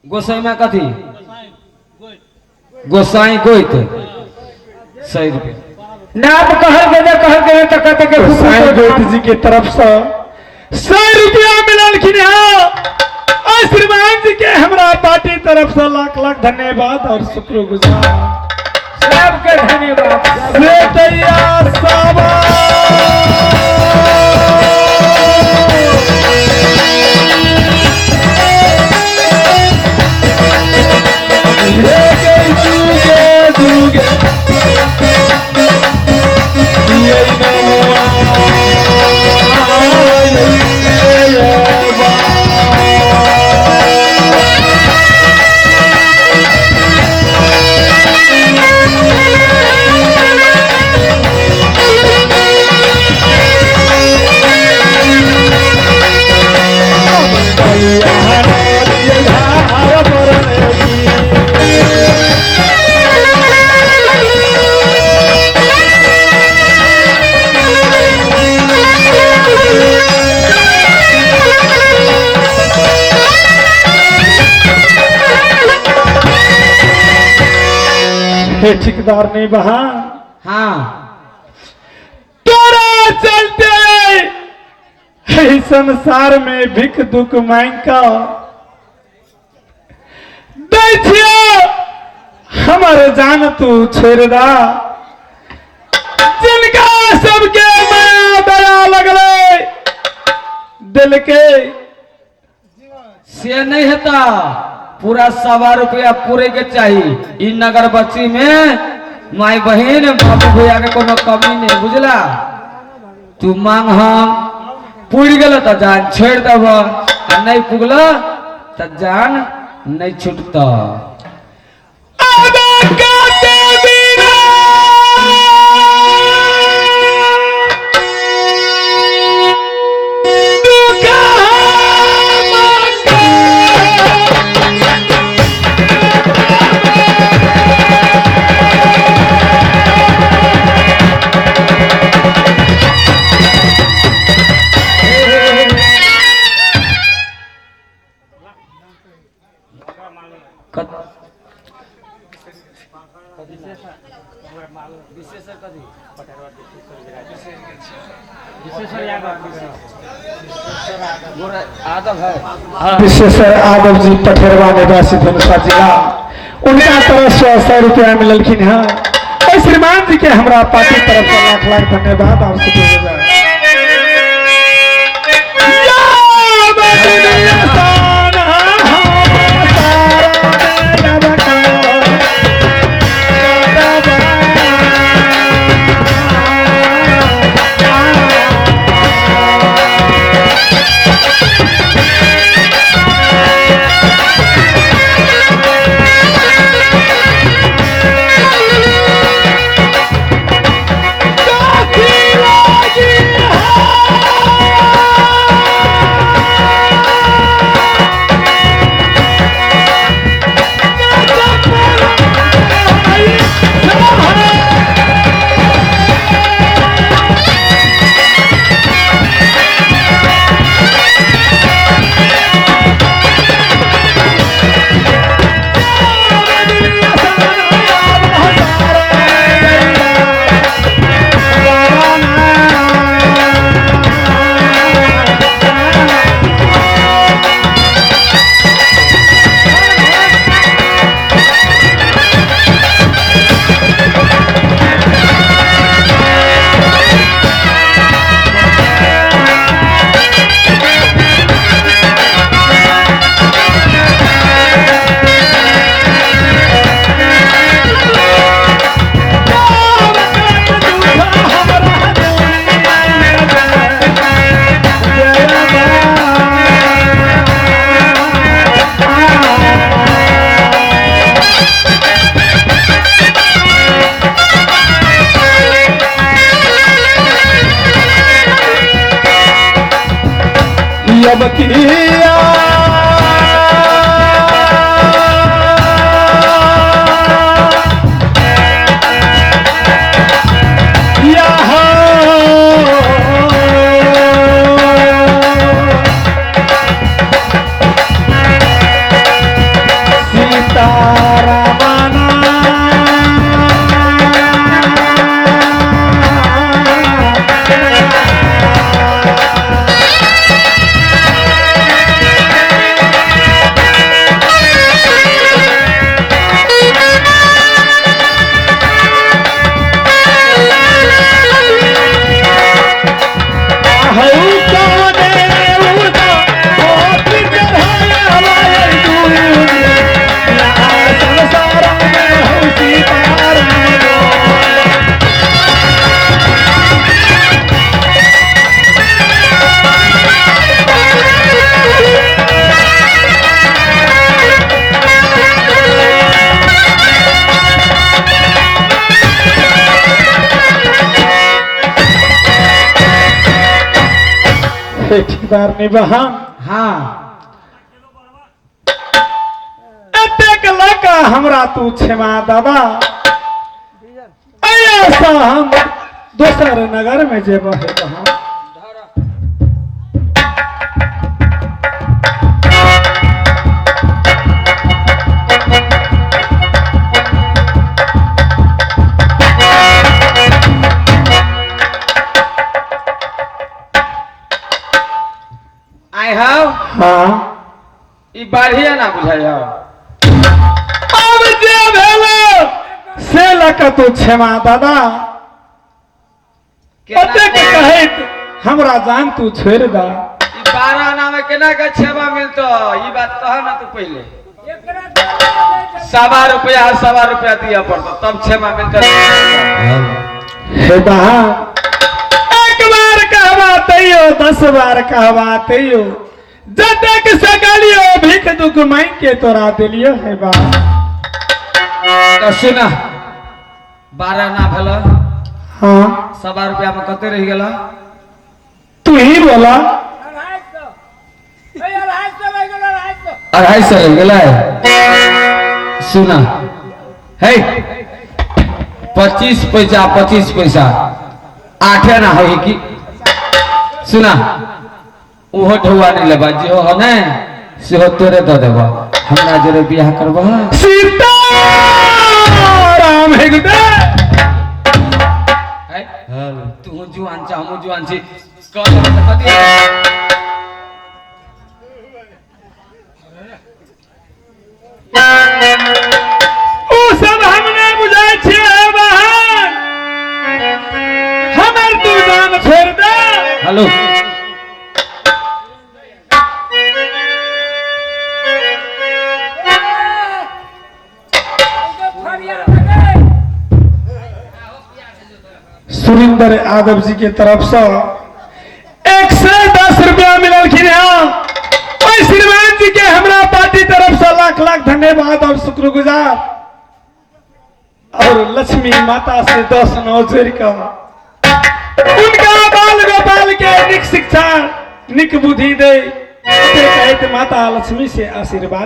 गोसाईमा कथी गोसाई गोइत 100 रुपया। नाम कहल के कहल के त कहते के गोसाई गोइत जी के तरफ से 100 रुपया मिललखिन है। और श्रीमान जी के हमरा पार्टी तरफ से लाख लाख धन्यवाद और शुक्रगुजार। सबके धन्यवाद। सेठैया साबा हे ठेकेदार नहीं बहा। हाँ तोरा चलते हे संसार में भिख दुख मांग का दै छियो हमर जान तू छोड़ दा। जिनका सबके माया दया लगले दिल के से नहीं हेता पूरा 125 रुपया पूरे के चाहिए। इ नगर बच्ची में माई बहन बाबू भैया के कोनो कमी नहीं बुझला। तू मांग हम पुर गल तो जान छोड़ दब आ नहीं पुगल तो जान नहीं छूटता। विशेषर आदव जी पठेरवा निवासी धनुषा जिला उनका तरफ से 100 रुपया मिललखिन है। और श्रीमान जी के हमरा पार्टी तरफ से लाख लाख धन्यवाद और शुक्रगुजार। हे ठेकेदार बहन। हाँ एतेक लका हमरा तू क्षमा दादा, ऐसा हम दोसर नगर में जेब हे बहन। आय हाव। हाँ ई बढ़िया ना बुझाय हाव। अब जे भेलो से लका तू क्षमा दादा, एतेक कहैत हमरा जान तू छोड़ दा। ई 12 आना में केना के क्षमा मिलतो, ई बात कह ना तू पहले। 1.25 रुपया 1.25 रुपया दिया पड़तो तब क्षमा मिलतो। हे बहन एक बार कहवा तैयो 10 बार कहवा तैयो, जतक सकलियो भीख दुख मांग के तोरा दिलियो हे बा। तो सुना 12 आना भेल। हाँ 1.25 रुपया में कते रह गेल? तू ही बोला। 250 रह गेल। सुना है 25 पैसा 25 पैसा 8 आना हो की। सुना ओहो ढौआ नहीं लेबा, जे हो ने सेहो तोरे दऽ देबा, हमरा जोरे बियाह करबा। सीता राम हे गुदे। तू जुआन छ हमहूँ जुआन छी, कह देबा तऽ कथी हेतै? ओ सब हम नहि बुझै छियै बहन, हमर तू जान छोड़ दे। हेलो सुरेंद्र यादव जी के तरफ से 110 रुपया मिललखिन हैं। ओहि श्रीमान जी के हमरा पार्टी तरफ से लाख लाख धन्यवाद और शुक्रगुजार। और लक्ष्मी माता से 10 नौ जोड़ कर उनका बाल गोपाल के निक शिक्षा निक बुद्धि दे, कहते माता लक्ष्मी से आशीर्वाद।